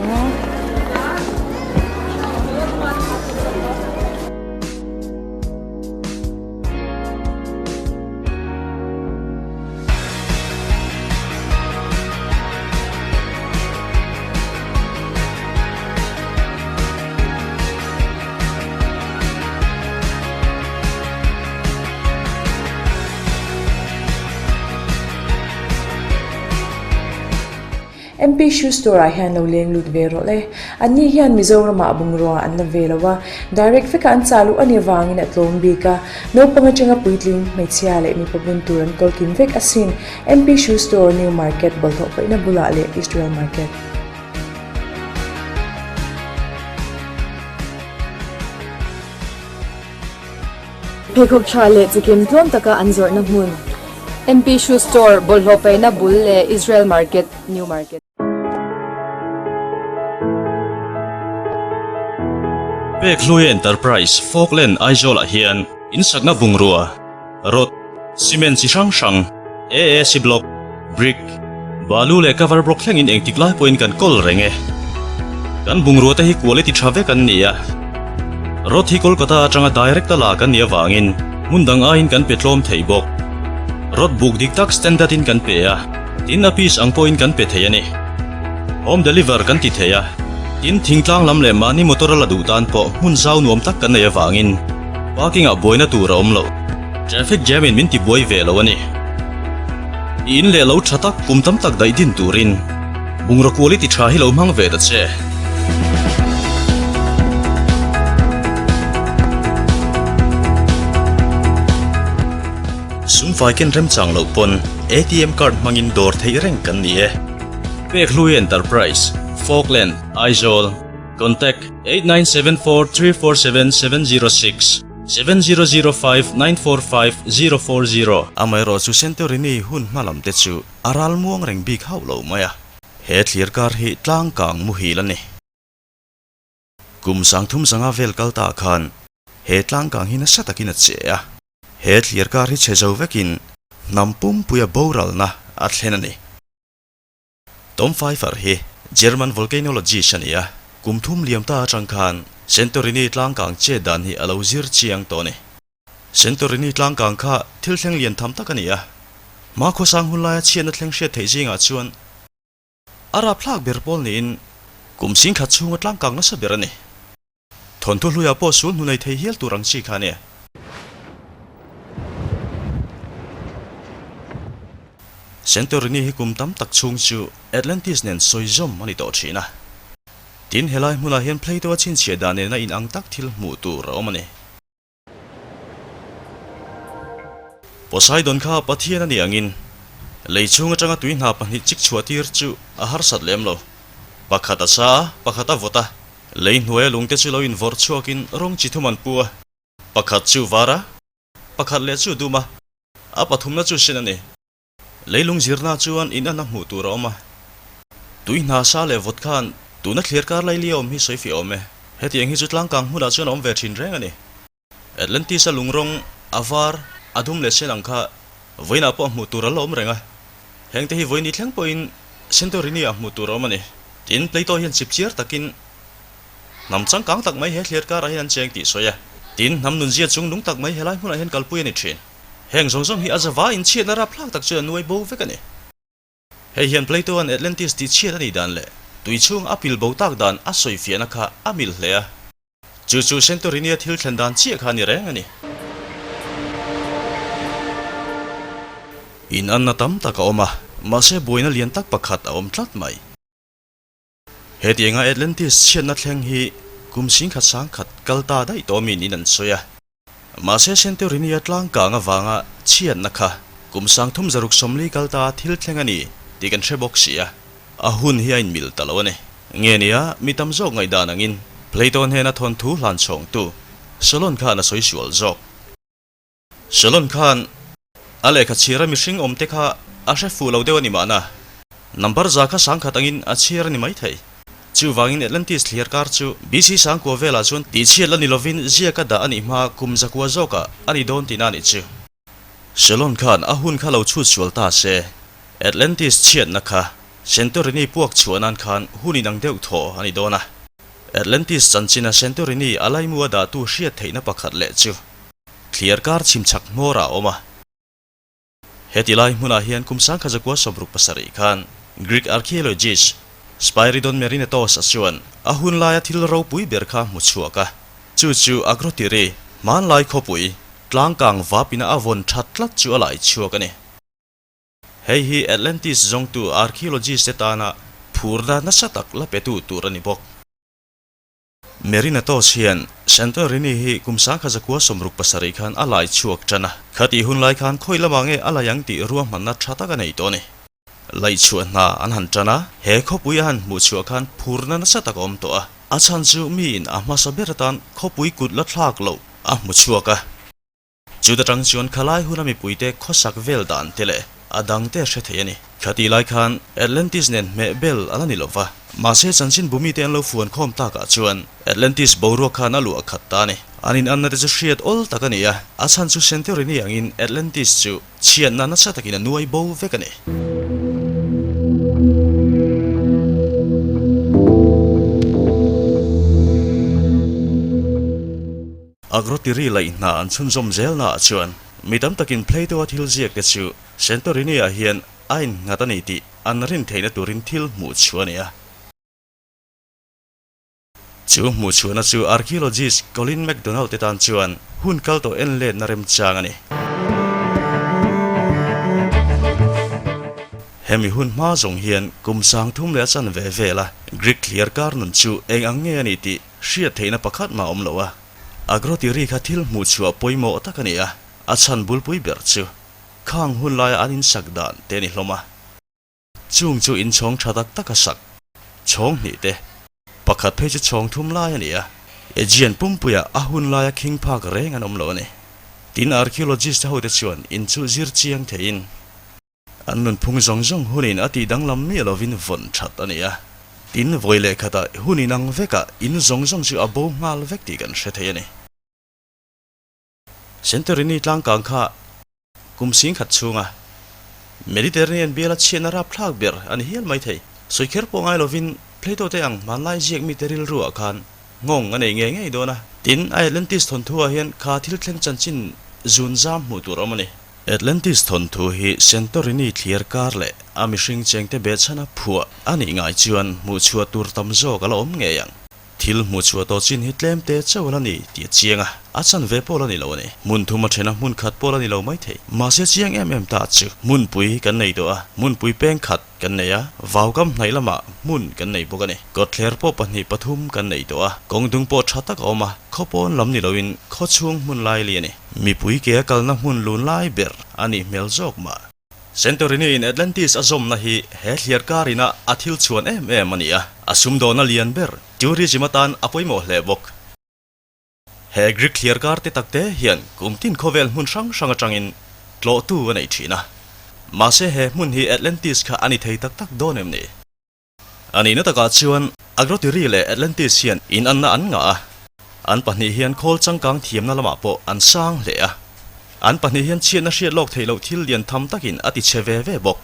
MP Shoe Store ah hian lo leng lut ve rawh le. Anni hian Mizoramah bungrua an la ve lo a, direct veka an chah luh a nih avangin a tlawm bik a. Naupang atanga puitling, hmeichhia leh mipa bun tur an kawl kim vek asin. MP Shoe Store, New Market, bawlhhlawh paihna bulah leh Israel Market.
Pheikhawk tha leh chikim tlawm taka an zawrhna hmun, MP Shoe Store, bawlhhlawh paihna bul leh Israel Market, New Market.
Pekhlui Enterprise, Falkland, Aizawl-ah hian insakna bungrua, rod, cement chi hrang hrang, AAC block, brick, balu leh cover block thlengin engtik lai pawhin kan kawl reng e. Kan bungrua te hi quality tha vek an ni a. Rod hi Kolkata atanga direct a la kan nih avangin hmun dang aiin kan pe tlawm thei bawk. Rod buk dik tak standard in kan pe a, tin a piece ang pawhin kan pe thei a ni. Home deliver kan ti thei a, tin thingtlang lam leh mahni motor a la duh tan pawh hmun zau nuam tak kan nei avangin parking ah buaina tur a awm lo. Traffic jam in min ti buai ve lo a ni. I in leh lo tha tak kum tam tak daih din turin bungraw quality tha hi lo hmang ve ta che. Sumfai ken remchang loh pawn ATM card hmangin dawr theih reng kan ni e. Pekhlui Enterprise, Falkland, Aizawl, Contact, 8974 347 706. 7005 945 040. Amaherawh chu Santorini hun hma lam te chu a ral muang reng bik hauh lo mai a, he thlir kar hi tlang kang muhil a ni. Kum 30 zanga vel kal ta khan he tlang kang hi nasa takin a che a, he thlir kar hi chhe zo vekin hnam pumpuia boralna a thlen a ni. Tom Pfeiffer hi German volcanologist a ni a, kum thum liam ta atang khan Santorini tlangkang chet dan hi a lo zir chiang tawh a ni. Santorini tlangkang kha thil thleng lian tham tak a ni a, hma khawsang hun laia chhiatna thleng hriat theih zingah chuan a rapthlak ber pawl niin kum singkhat chhunga tlangkang nasa ber a ni. Thawnthu hluiah pawh sul hnu nei thei hial tur ang chi kha a ni. Santorini hi kum tam tak chhung chu Atlantis nen sawi zawm a ni tawh thin a. Tin, helai hmunah hian Plato-a chhinchhiah dan nena inang tak thil hmuh tur a awm a ni. Poseidon kha Pathian a nih angin lei chhung atanga tui hna pahnih chik chhuah tir chu a harsat lem lo. Pakhat a sa a, pakhat a vawt a. Lei hnuaia lungte chu lo invawrh chhuakin rawng chi thum an pu a. Pakhat chu var a, pakhat leh chu dum a, a pathumna chu sen a ni. Leilung zirna chuan in an a hmuh tur a awm a. Tui hna sa leh vawt khan tuna thlir kar lai lia awm hi sawi fiah awm e. Hetiang hi chu tlangkang hmunah chuan a awm ve thin reng a ni. Atlantis a lung rawng, a var, a dum leh sen ang kha vawiinah pawh hmuh tur a la awm reng a. Hengte hi vawiini thleng pawhin Santorini ah hmuh tur a awm a ni. Tin, Plato hian chipchiar takin Hnam changkang tak mai he thlir karah hian an cheng tih sawi a. Tin, hnam nunzia chung nung tak mai helai hmunah hian kalpui a ni thin. Heng zawng zawng hi a zava inchhiatna rapthlak tak chuan a nuai bo vek a ni. Hei hian Plato-a'n Atlantis tih chhiat a nih dan leh tui chhung a pil bo tak dan a sawi fiahna kha a mil hle a. Chu chu Santorini-a thil thlen dan chiah kha a ni reng a ni. Inanna tam tak a awm a, mahse buaina lian tak pakhat a awm tlat mai. Hetianga Atlantis chhiatna thleng hi kum 10,000 sangkhat kal ta daih tawh min in an sawi a. Mahse Santorini-a tlangkang avanga chhiatna kha kum 3640 kal ta thil thleng a ni tih kan hre bawk si a, a hun hi a inmil ta lo a ni. Nge nia, mi tam zawk ngaihdan angin Plato hnena thawnthu hlan chhawngtu Solon khan a sawi sual zawk. Solon khan a lehkha chhiara mihring awmte kha a hre fuh lo deuh a ni mahna, number za kha 10,000 angin a chhiar a ni maithei. Chuvangin Atlantis thliar kar chu BC 9000 velah chuan tihchhiat la ni lovin ziaka dah a nih hma kum zakua zawkah a ni dawn tihna a nih chu. Solon khan a hun kha lo chhut sual ta se, Atlantis chhiatna kha Santorini puak chhuah nan khan hun inang deuh thaw a ni dawn a. Atlantis chanchina Santorini a laimu a dahtu hriat theihna pakhat leh chu Thliar kar chhim chhak hmawr ah a awm a. Heti lai hmunah hian kum 1967 khan Greek archaeologist Spyridon Marinatos a chuan a hun laia thil ropui ber kha hmu chhuak a, chu chu Akrotiri, hmanlai khawpui, tlangkang vapina a vawn that tlat chu a lai chhuak a ni. Hei hi Atlantis zawngtu archaeologist te tana. phurna nasa tak la petu tur a ni bawk. Merinatos hian Santorini hi kum 1967 khan a lai chhuak tan a, khatih hun lai khan khawi lamah nge a lai ang tih ruahmanna tha tak a nei tawh a ni. Laihchhuah hna an han tan a, he khawpui a han hmuh chhuah khan phurna nasa tak a awm tawh a, a chhan chu miin a hmasa ber atan khawpui kut la thlak loh a hmu chhuak a. Chuta tang chuan khalai huna mipuite khawsak vel dan te leh a dangte hre thei a ni. Khatih lai khan Atlantis nen hmeh bel a la ni lo va, mahse chanchin bumite an lo fuan khawm takah chuan Atlantis boruak khan a luah khat ta a ni. An inanna te chu hriat awl tak a ni a, a chhan chu Santorini angin Atlantis chu chhiatna nasa takin a nuai bo vek a ni. Agrotiri laih hna an chhunzawm zelnaah chuan mi tam takin Plato-a thil ziak te chu Santorini-ah hian a innghat a ni tih an rin theihna turin thil hmuh chhuah a ni a. Chu hmuh chhuahna chu archaeologist Colin MacDonald te tan chuan hun kal tawh en letna remchang a ni. Hemi hun hma zawng hian kum 3000 leh a chanve vela Greek thliar kar nun chu eng ang nge a ni tih hriat theihna pakhat mah a awm lo a. Agrotiri kha thil hmuh chhuah pawimawh tak a ni a, a chhan bulpui ber chu khang hun laia an insak dan te a ni hlawm a. Chung chu inchhawng tha tak tak a sak chhawng hnih te, pakhat phei chu chhawng thum lai a ni a, Aegean pumpuiah a hun laia khing phak reng an awm lo a ni. Tin, archaeologist hote chuan in chu zir chiang theiin An nunphung zawng zawng hunin a tih danglam miah lovin vawn that a ni a. Tin, vawi leh khatah hun inang vekah in zawng zawng chu a bo nghal vek tih kan hre thei a ni. Santorini tlangkang kha kum singkhat chhunga Mediterranean biala chhiatna rapthlak ber a ni hial mai thei. Sawi kher pawh ngai lovin Plato te ang hmanlai ziak mite rilruah khan nghawng a nei ngei ngei dawn a. Tin, a Atlantis thawnthuah hian kha thil thleng chanchin zun zam hmuh tur a awm a ni. Atlantis thawnthu hi Santorini thliar kar leh a mihring chengte behchhana phuah a nih ngai chuan hmuhchhuah tur tam zawk a la awm ngei ang. Thil hmuhchhuah tawh chin hi tlem te chauh a la ni tih a chiang a, a chanve pawh la ni lo a ni. Hmun thum a then a, hmun khat pawh la ni lo maithei. Mahse chiang em em ta chu hmunpui kan nei tawh a, hmunpui peng khat kan nei a, vaukam hnaih lamah hmun kan nei bawk a ni. Kawtthler pawh pahnih pathum kan nei tawh a, kawng dung pawh tha tak a awm a, khaw pawn lam ni loin khaw chhung hmun laili a ni. Mipui ke a kalna hmun lun lai ber a nih hmel zawk mah. Santorini in Atlantis a zawmna hi he thliar kar ina a thil chhuan em em a ni a, a sumdawna lian ber tourism atan a pawimawh hle bawk. He Greek thliar kar te tak te hian kum tin khawvel hmun hrang hrang atangin tlawhtu a nei thin a. Mahse he hmun hi Atlantis kha a ni thei tak tak dawn em ni? A nihna takah chuan Agrotiri leh Atlantis hian inanna an ngah a, an pahnih hian khawl changkang thiamna lamah pawh an sang hle a. An pahnih hian chhiatna hriat lawk theih loh thil lian tham takin a ti chhe ve ve bawk.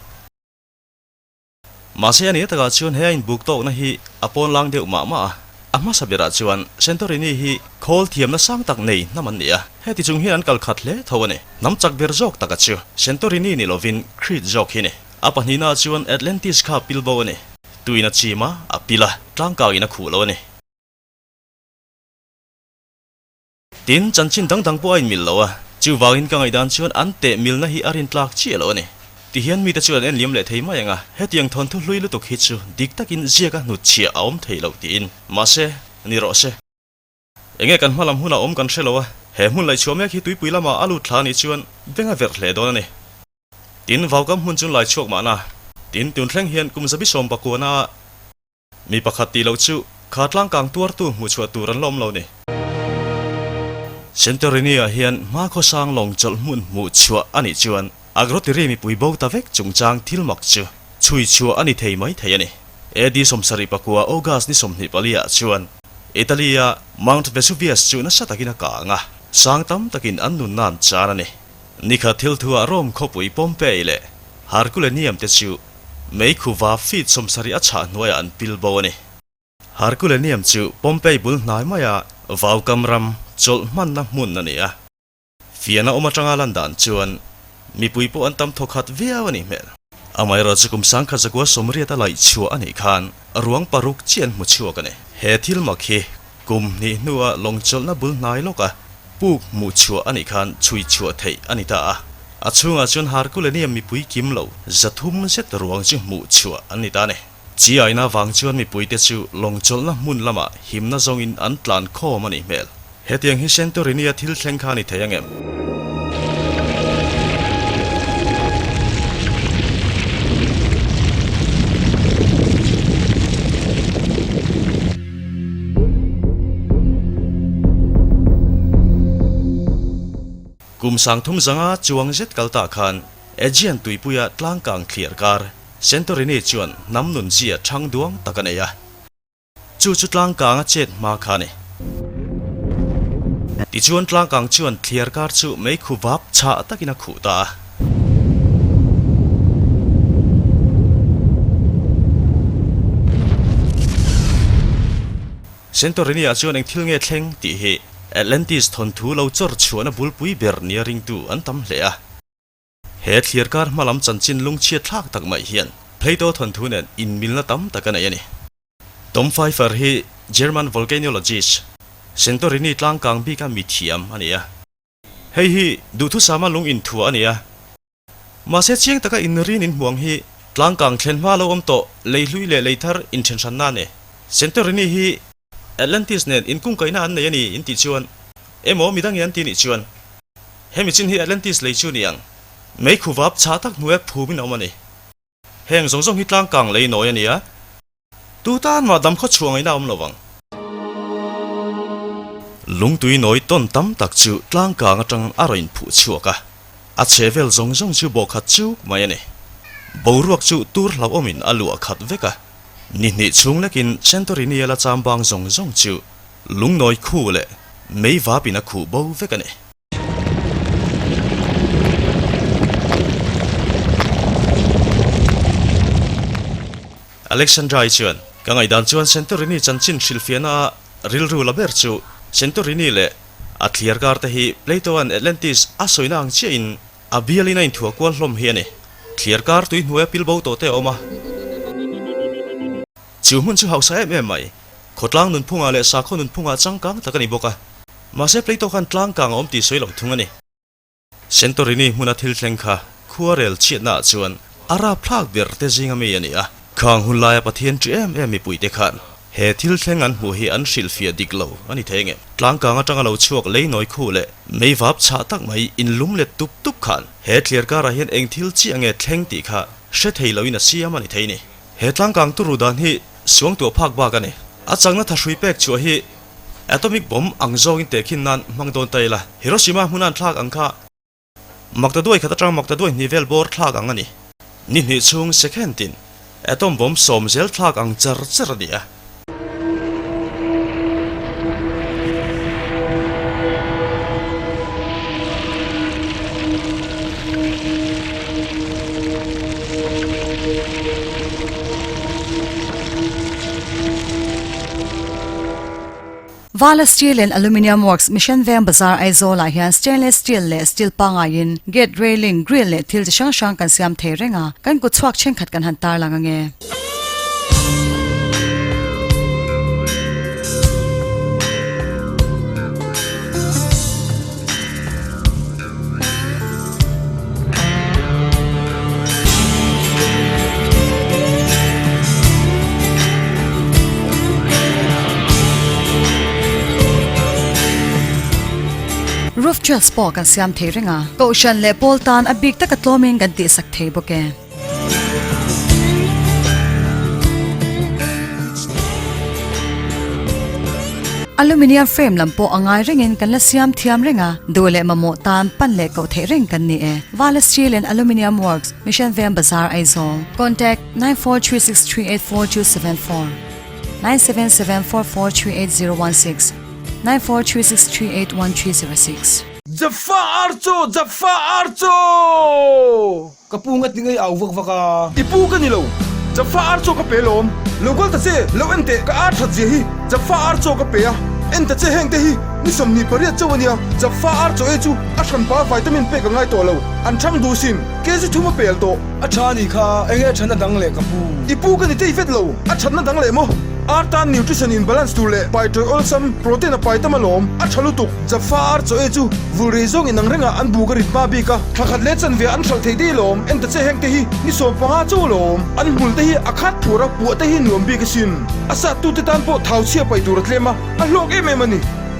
Mahse a nihna takah chuan he a inbuk tawkna hi a pawn lang deuh mah mah a. A hmasa berah chuan Santorini hi khawl thiamna sang tak nei hnam an ni a, heti chung hian an kal khat hle tho a ni. Hnam chak ber zawk taka chu Santorini ni lovin Crete zawk hi ni. A pahnihnaah chuan Atlantis kha pil bo a ni. Tuin a chim a, a pil a, tlangkangin a khuh lo a ni. Tin, chanchin dang dang pawh a inmil lo a, chuvangin ka ngaihdan chuan an teh milna hi a rintlak chiah lo a ni. Tihian mite chuan an enliam leh thei mai ang a, hetiang thawnthu hlui lutuk hi chu dik takin ziaka hnutchhiah a awm thei lo tiin. Mahse, ni rawh se. Enge kan hma lam hunah awm kan hre lo a, he hmun laihchhuah mek hi tuipui lamah a lut thla a nih chuan beng a verh hle dawn a ni. Tin, vaukam hmun chu laichhuak mahna. Tin, tun thleng hian kum zabi sawm pakuana a mi pakhat tih loh chu kha tlangkang tuartu hmuhchhuah tur an la awm lo ni. Santorini-ah hian hma khawsang lawng chawlh hmun hmuhchhuah a nih chuan Agrotiri mipui bo ta vek chungchang thil mak chu chhui chhuah a ni thei mai thei a ni. AD 74 August ni 24 ah chuan Italy-a Mount Vesuvius chu nasa takin a kang a, sang tam takin an nunna an chan a ni. Nikhat thil thuah Rome khawpui Pompeii leh Herculaneum te chu meikhuva feet 70 a chhah hnuaiah an pil bo a ni. Herculaneum chu Pompeii bul hnai maia vaukam ram chawlh hmanna hmun a ni a. Fiahna awm atanga lan dan chuan mipui pawh an tam thawkhat viau a nih hmel. Amaherawh chu kum 1980 a laih chhuah a nih khan ruang paruk chiah an hmu chhuak a ni. He thil mak hi kum hnih hnua lawng chawlhna bul hnai lawka puk hmuh chhuah a nih khan chhui chhuah theih a ni ta a. A chhungah chuan Herculaneum mipui kim lo 300 zet ruang chu hmuh chhuah an ni ta a ni. Chi-aina vang chuan mipuite chu lawng chawlhna hmun lamah himna zawngin an tlan khawm a nih hmel. Hetiang hi Santorini-a thil thleng kha a ni thei ang em? Kum sangthum zanga chuang zet kal ta khan Aegean tuipuia tlangkang thliar kar Santorini chuan hnam nun zia thang duang tak a nei a. Chu chu tlangkang a chet hma kha a ni. Tichuan tlangkang chuan thliar kar chu meikhu vap chhah takin a khuh ta a. Santorini-ah chuan eng thil nge thleng tih hi Atlantis thawnthu lo chawr chhuahna bulpui ber nia ringtu an tam hle a. He thliarkar hma lam chanchin lungchhiat thlak tak mai hian Plato thawnthu nen inmilna tam tak a nei a ni. Tom Pfeiffer hi German volcanologist, Santorini tlangkang bika mithiam a ni a. Hei hi duhthusama lung inthuah a ni a. Mahse chiang taka inrin inhmuang hi tlangkang thlen hma lo awm tawh lei hlui leh lei thar inthenhranna a ni. Santorini hi Atlantis nen inkungkaihna an nei a ni intih chuan emaw midangin an ti nih chuan hemi chin hi Atlantis lei chu ni ang. Meikhu vap chhah tak hnuaia phumin a awm a ni. Heng zawng zawng hi tlangkang lei nawi a ni a, tu tan mah damkhaw chhuah ngaihna a awm lo vang. Lungtui nawi tawn tam tak chu tlangkang atang a rawn inphuh chhuak a, a chhe vel zawng zawng chu bawhkhat chuk mai a ni. Boruak chu tur hlauhawmin a luah khat vek a, ni hnih chhung lekin Santorini a la chambang zawng zawng chu lungnawi khu leh mei vapin a khuh bo vek a ni. Alexandra-i chuan, Ka ngaihdan chuan Santorini chanchin hrilhfiahna a rilru la ber chu Santorini leh a thliar kar te hi Plato-a'n Atlantis a sawina ang chiahin a bialin a inthuah kual hlawm hi a ni. Thliar kar tui hnuaia pil bo tawh te a awm a. Chu hmun chu hausa em em mai. Khawtlang nunphungah leh sakhaw nunphungah changkang tak a ni bawk a. Mahse Plato khan tlangkang a awm tih sawi loh thung a ni. Santorini hmuna thil thleng kha khuarel chhiatna ah chuan a rapthlak ber te zinga mi a ni a. Khang hun laia Pathian ṭi em em mipuite khan he thil thleng an hmuh hi an hrilhfiah dik lo a ni thei nge. Tlangkang aṭanga lo chhuak lei nawi khu leh meivap chhah tak mai inlum let tup tup khan he thliar karah hian eng thil chiah nge thleng tih kha hre thei loin a siam a ni thei ni. He tlangkang turu dan hi suangtuah phak bak a ni. A changna thahrui pek chhuah hi Atomic bomb ang zawngin tehkhin nan hmang dawn ta ila, Hiroshima hmuna an thlak ang kha Maktaduai khat atang Maktaduai hnih vel bawr thlak ang a ni. Ni hnih chhung second in atom bomb sawm zel thlak ang char char a ni a.
Vala Steel and Aluminium Works, Mission Veng Bazar, Aizawl ah hian stainless steel leh steel pangaiin gate railing, grill leh thil chi hrang hrang kan siam thei reng a, kan kut chhuak thenkhat kan han tarlang ange. Roof tiles pawh kan siam thei reng a, Kohhran leh pawl tan a bik taka tlawmin kan tihsak thei bawk e. Aluminium frame lam pawh a ngai rengin kan la siam thiam reng a, duh leh mamawh tan pan leh koh theih reng kan ni e. Vala Steel and Aluminium Works, Mission Veng Bazar, Aizawl. Contact, 9436384274 9774438016 9436381306.
Jaffa Archo! Jaffa Archo!
Ka pu ngat ni ngei au vak vak a.
I pu ka ni lo. Jaffa ar chaw ka pe lawm. Lo kal ta che, lo en teh, ka ar that zia hi. Jaffa ar chaw ka pe a, en ta che heng te hi ni 28 chauh a nia. Jaffa ar chaw ei chu a hran pa vitamin pek a ngai tawh lo. An thang duh sin, kg thum a pel tawh.
A tha ni kha, enge a thatna dang leh ka pu?
I pu ka ni tei vet lo, a thatna dang leh maw? Ar tan nutrition in balance tur leh pai tawih awlsam protein a pai tam alawm. A tha lutuk. Jaffa ar chaw ei chu vul rei zawng inang rengah an buk a rit hma bik a, thla khat leh chanve an hralh thei daih alawm. En ta che heng te hi ni 15 chauh alawm. An hmul te hi a khat phur a, puah te hi nuam bik asin. A sat tu te tan pawh thau chhia paih tur a tlem a, a hlawk em em a ni.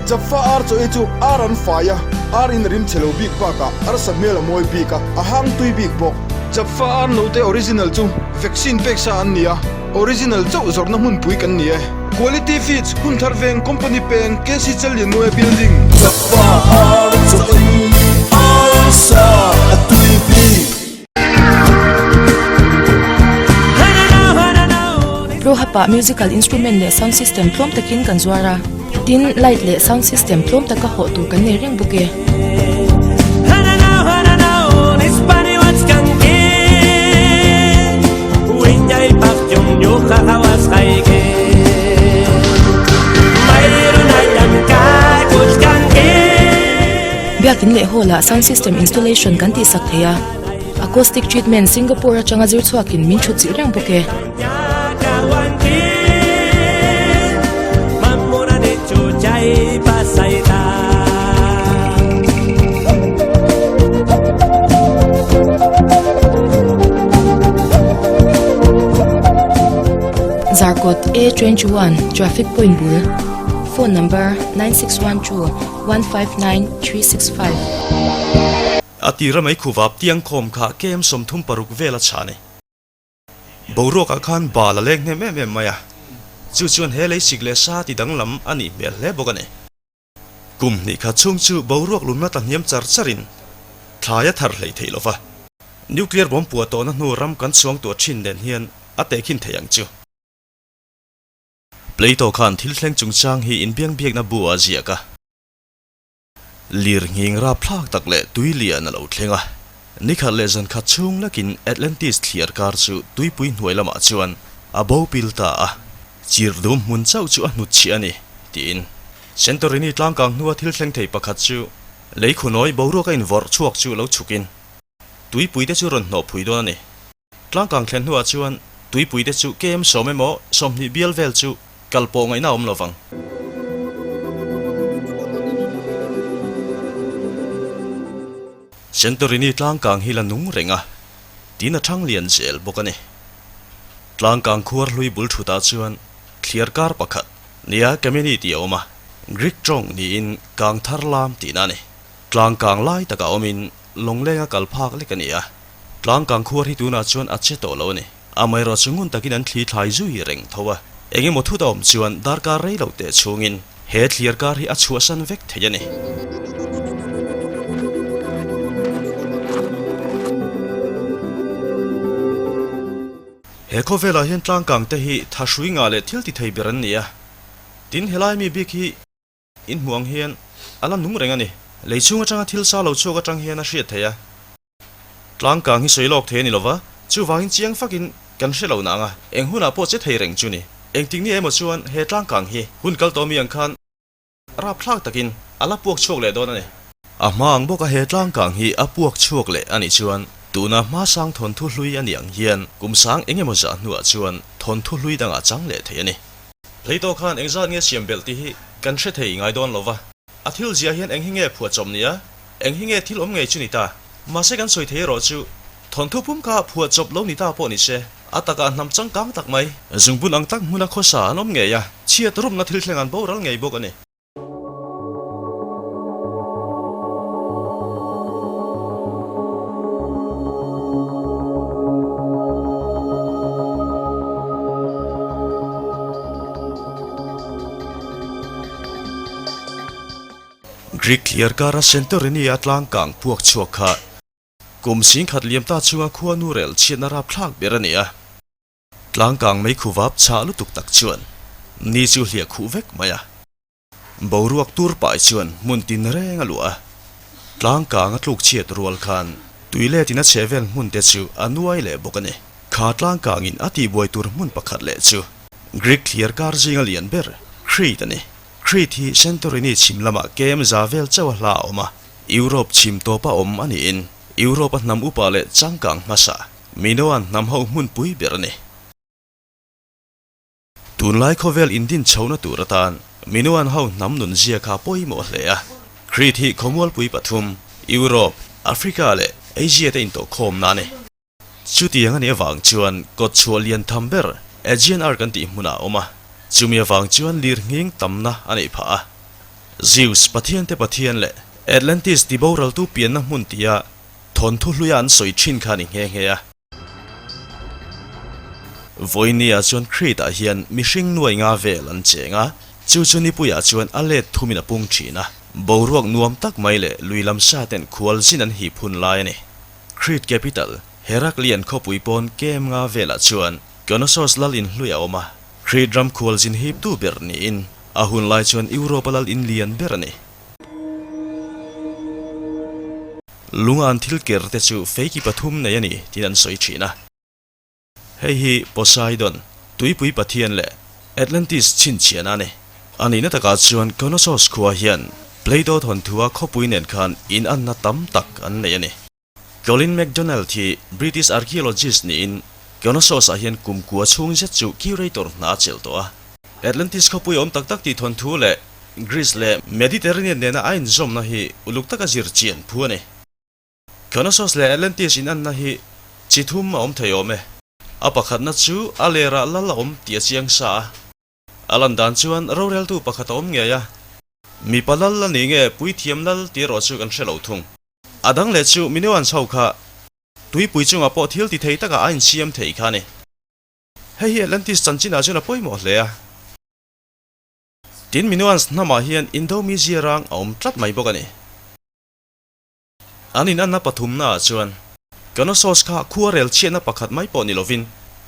Jaffa ar chaw ei chu ar an fai a, ar in a rim chhe lo bik bakah arsa hmel a mawi bik a, a hang tui bik bawk. Jaffa ar note original chu vaccine pek sa an ni a. Original chauh zawrhna hmunpui kan ni e. Quality Feeds, Hunthar Veng, Company Peng, KC Challianmuaia Building.
Jaffa ar chaw ei arsa a tui bik.
Pro Hub-ah musical instrument leh sound system tlawm takin kan zuar a, tin light leh sound system tlawm taka hawh tur kan nei reng bawk e. Biakin leh hall-ah sound system installation kan tihsak thei a, acoustic treatment Singapore atanga zir chhuakin min thut chilh reng bawk e. Zarkawt A21 Traffic Point bul Phone number 9612159365.
A tira mei khuvap tiang khawm kha kem 36 vel a chah a ni. Boruakah khan bal a leng hnem em em mai a, chu chuan he lei sik leh sa ti danglam a nih hmel hle bawk a ni. Kum hnih khat chhung chu boruak lumna tla hniam char charin thlai a thar hlei thei lo va. Nuclear bomb puah tawhna hnu ram kan chuang tuah thin nen hian a tehkhin thei ang chu. Plato khan thil thleng chungchang hi inbiangbiakna bu ah a ziak a. Lir nghing rapthlak tak leh tui lian a lo thleng a. Ni khat leh zan khat chhung lekin Atlantis thliar kar chu tuipui hnuai lamah chuan a bo pil ta a. Chir dum hmun chauh chu a hnut chhiah a ni, tiin. Santorini tlangkang hnua thil thleng thei pakhat chu lei khunawi boruak a invawrh chhuak chu lo chhukin tuipuite chu rawn hnawh phui dawn a ni. Tlangkang thlen hnuah chuan tuipuite chu kem sawm emaw 20 bial vel chu kal pawh ngaihna a awm lo vang. Santorini tlangkang hi la nung reng a, tin a thang lian zel bawk a ni. Tlangkang khuar hlui bul thutah chuan thliar kar pakhat nia Kameni tih a awm a, Greek tawng niin kang thar lam tihna a ni. Tlangkang lai takah awmin lawnglenga kal phak lek a ni a, tlangkang khuar hi tunah chuan a che tawh lo a ni. Amaherawh chu ngun takin an thli thlai zui reng tho a, eng emaw thut a awm chuan darkar rei lo teh chhungin he thliar kar hi a chhuahsan vek thei a ni. He khawvelah hian tlangkang te hi thahrui ngah leh thil ti thei ber an ni a, tin helai mi bik hi in hmuh ang hian a la nung reng a ni. Lei chhung atanga thil sa lo chhuak atang hian a hriat theih a, tlangkang hi sawi lawk thei a ni lova, chuvangin chiang fakin kan hre lo nang a, eng hunah pawh che thei reng chu ni. Engtik ni emaw chuan he tlangkang hi hun kal tawh mi ang khan Rapthlak takin a la puak chhuak leh dawn a ni. A hma ang bawka he tlangkang hi a puak chhuak leh a nih chuan tuna hma sang thawnthu hlui a nih ang hian kum sang eng emaw zah hnuah chuan thawnthu hlui dangah chang leh thei a ni. Plato khan engzat nge siam belh tih hi kan hre thei ngai dawn lo va, a thil ziah hian eng hi nge phuahchawp ni a, eng hi nge thil awm ngei chu ni ta. Mahse kan sawi thei erawh chu thawnthu pum kha phuahchawp lo ni ta pawh ni se. A takah hnam changkang tak mai. Zungbun ang tak hmuna khawsa an awm ngei a, chhiat rumna thil thleng an boral ngei bawk a ni. Greek thliar kara Santorini a tlangkang puak chhuak kha Kum 10,000 liam ta chunga khua nu rel chhiatna rapthlak ber a ni a. Tlangkang mei khuvap chhah lutuk tak chuan ni chu hliah khuh vek mai a. Boruak tur pai chuan hmun tin reng a luah a. Tlangkang a tluk chhiat rual khan tui letin a chheh vel hmun te chu a nuai leh bawk a ni. Kha tlangkangin a tihbuai tur hmun pakhat leh chu Greek thliar kar zinga lian ber Crete a ni. Crete hi Santorini chhim lamah kem za vel chauh a hla a awm a. Europe chhim tawpa awm a niin Europe a hnam upa leh changkang hmasa Minoan hnam ho hmunpui ber a ni. Tunlai khawvel indin chhohna tur atan Minoan ho hnam nun zia kha pawimawh hle a. Crete hi khawmualpui pathum, Europe, Africa leh Asia te intawhkhawmna a ni. Chutiang a nih avang chuan kawtchhuah lian tham ber Aegean Arc an tih hmunah a awm a, chumi avang chuan lirnghing tamna a neih phah a. Zeus, Pathiante Pathian leh Atlantis tiboraltu pianna hmun tia thawnthu hluia an sawi thin kha a ni nghe nghe a. Vawinia chuan Crete-ah hian mihring nuai nga vel an cheng a, chu chu nipuiah chuan a let thumin a pung thin a. Boruak nuam tak mai leh lui lam sa ten khual zin an hip hun lai a ni. Crete capital, Heraklion khawpui pawn kem nga velah chuan Knossos lal in hlui a awm a, Crete ram khual zin hiptu ber niin a hun lai chuan Europe-a lal in lian ber a ni. Lunga an thil ker te chu feiki pathum nei a ni tiin an sawi thin a. Hei hi Poseidon, tuipui pathian leh Atlantis chhinchhiahna a ni. A nihna takah chuan Knossos khua hian Plato thawnthua khawpui nen khan inanna tam tak an nei a ni. Colin MacDonald hi British archaeologist niin Knossos-ah hian kum kua chhung zet chu curator hna a chelh tawh a. Atlantis khawpui awm tak tak tih thawnthu leh Greece leh Mediterranean nena a inzawmna hi uluk taka zir chian phu a ni. Knossos leh Atlantis inanna hi chi thum a awm thei awm e. A pakhatna chu a lerah lal a awm tih a chiang sa a. A lan dan chuan roreltu pakhat a awm ngei a. Mipa lal a ni nge puithiam lal tih erawh chu kan hre lo thung. A dang leh chu Minoans ho kha tuipui chungah pawh thil ti thei takah a insiam thei kha a ni. Hei hi Atlantis chanchinah chuan a pawimawh hle a. Tin, Minoans hnamah hian Indomisia rang a awm tlat mai bawk a ni. An inanna pathumnaah chuan Knossos kha khua rel chhiatna pakhat mai pawh ni lovin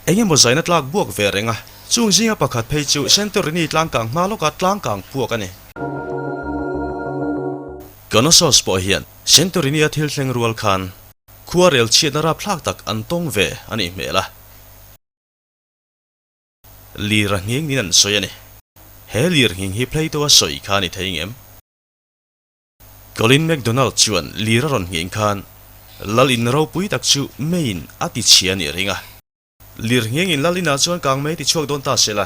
eng emaw zaina tlak buak ve reng a, chung zinga pakhat phei chu Santorini tlangkang hma lawka tlangkang puak a ni. Knossos pawh hian Santorini-a thil thleng rual khan khua rel chhiatna rapthlak tak an tawng ve a nih hmel a. Lir a nghing niin an sawi a ni. He lir nghing hi Plato-a sawi kha a ni thei ngem? Colin MacDonald chuan lir a rawn nghing khan Lal in ropui tak chu meiin a ti chhia a nih ring a. Lir nghingin Lal inah chuan kang mei ti chhuak dawn ta se la,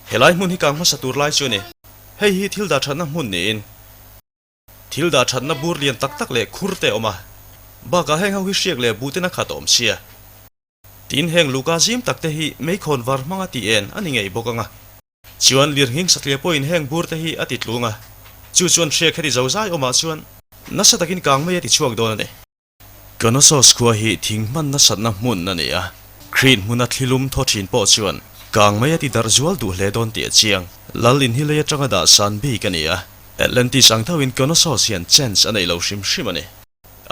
helai hmun hi kang hmasa tur lai chu a ni. Hei hi thil dah thatna hmun niin thil dah thatna bur lian tak tak leh khur te a awm a, bakah heng ho hi hriak leh buh ten a khat awm sia. Tin, heng luka zim tak te hi meikhawn var hmanga ti en a ni ngei bawk ang a. Chuan lirnghing satliah pawhin heng bur te hi a ti tlung a, chu chuan hriak heti zo zai awmah chuan nasa takin kang mai a ti chhuak dawn a ni. Knossos khua hi thing hman nasatna hmun a ni a, Crete hmuna thlilum thaw thin pawh chuan kang mai a ti darh zual duh hle dawn tih a chiang. Lal in hi lei atanga dah san bik a ni a, Atlantis ang thoin Knossos hian chance a nei lo hrim hrim a ni.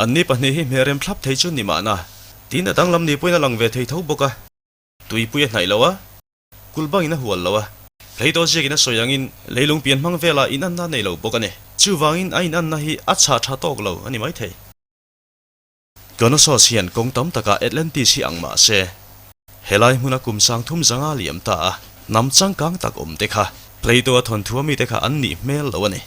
Anni pahnih hi hmerem thlap thei chu ni mahna, tin a danglam ni pawhin a lang ve thei tho bawk a, tuipui a hnaih lo a, Kulh bangin a hual lo a, Plato ziakin a sawi angin leilung pian hmang velah inanna a nei lo bawk a ni. Chuvangin a inanna hi a chhah tha tawk lo a ni maithei. Knossos hian kawng tam takah Atlantis hi ang mah se, helai hmuna kum 3000 zanga liam ta a hnam changkang tak awm te kha Plato-a thawnthu ami te kha an nih hmel lo a ni.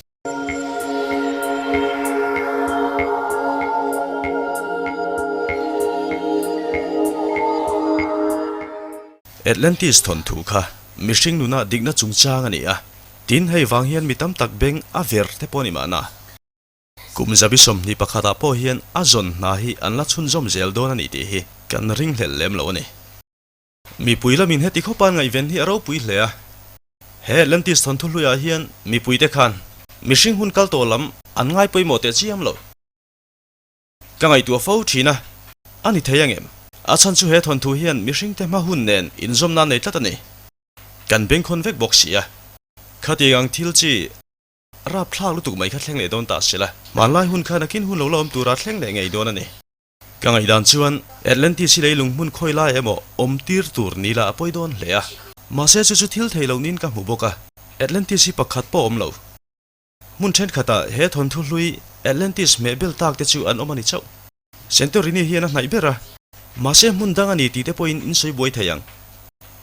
Atlantis thawnthu kha mihring nuna dikna chungchang a ni a, tin hei vang hian mi tam tak beng a ver te pawh a ni mahna. Kum zabi 21 ah pawh hian a zawn hna hi an la chhunzawm zel dawn a ni tih hi kan ringhlelh lem lo a ni. Mipui lamin heti khawpa ngaihven hi a ropui hle a. He Atlantis thawnthu hluiah hian mipuite khan mihring hun kal tawh lam an ngai pawimawh teh chiam lo. Ka ngaihtuah fo thin a, a ni thei angem? A chhan chu he thawnthu hian mihringte hma hun nen inzawmna a nei tlat a ni. Kan bengkhawn vek bawk si a. Khatiang ang thil chi rapthlak lutuk mai kha thleng leh dawn ta se la, hmanlai hun khan akin hun lo la awm tura thleng leh ngei dawn a ni. Ka ngaihdan chuan Atlantis hi leilung hmun khawi lai emaw awm tir tur ni la a pawi dawn hle a. Mahse chu chu thil thei lo niin ka hmu bawk a, Atlantis hi pakhat pawh awm lo. Hmun thenkhatah he thawnthu hlui Atlantis hmeh bel tak te chu an awm a ni chauh. Santorini hian a hnaih ber a, mahse hmun dang a ni tih te pawhin in sawi buai thei ang.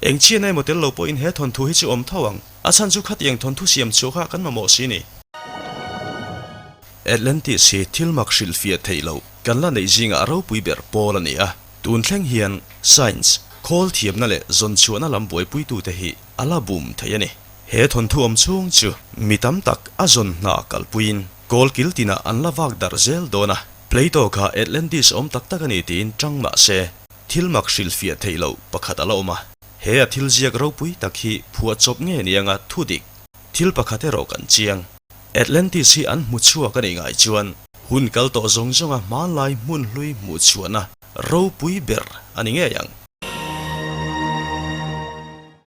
Eng chian emaw tel lo pawhin he thawnthu hi chu awm tho ang, a chhan chu khatiang thawnthu siam chhuah kha kan mamawh si ni. Atlantis hi thil mak hrilhfiah theih loh kan la neih zingah a ropui ber pawl a ni a, tun thleng hian science, khawl thiamna leh zawn chhuahna lam buaipuitute hi. a la bum thei a ni. He thawnthu awm chhung chu mi tam tak a zawn hna kalpuiin kawl kil tinah an la vak darh zel dawn a. Plato kha Atlantis awm tak tak a ni tiin chang mah se, thil mak hrilhfiah theih loh pakhat a la awm a. He a thil ziak ropui tak hi phuahchawp nge ni anga thu dik thil pakhat erawh kan chiang. Atlantis hi an hmu chhuak a nih ngai chuan hun kal tawh zawng zawnga hmanlai hmun hlui hmuh chhuahna ropui ber a ni ngei ang.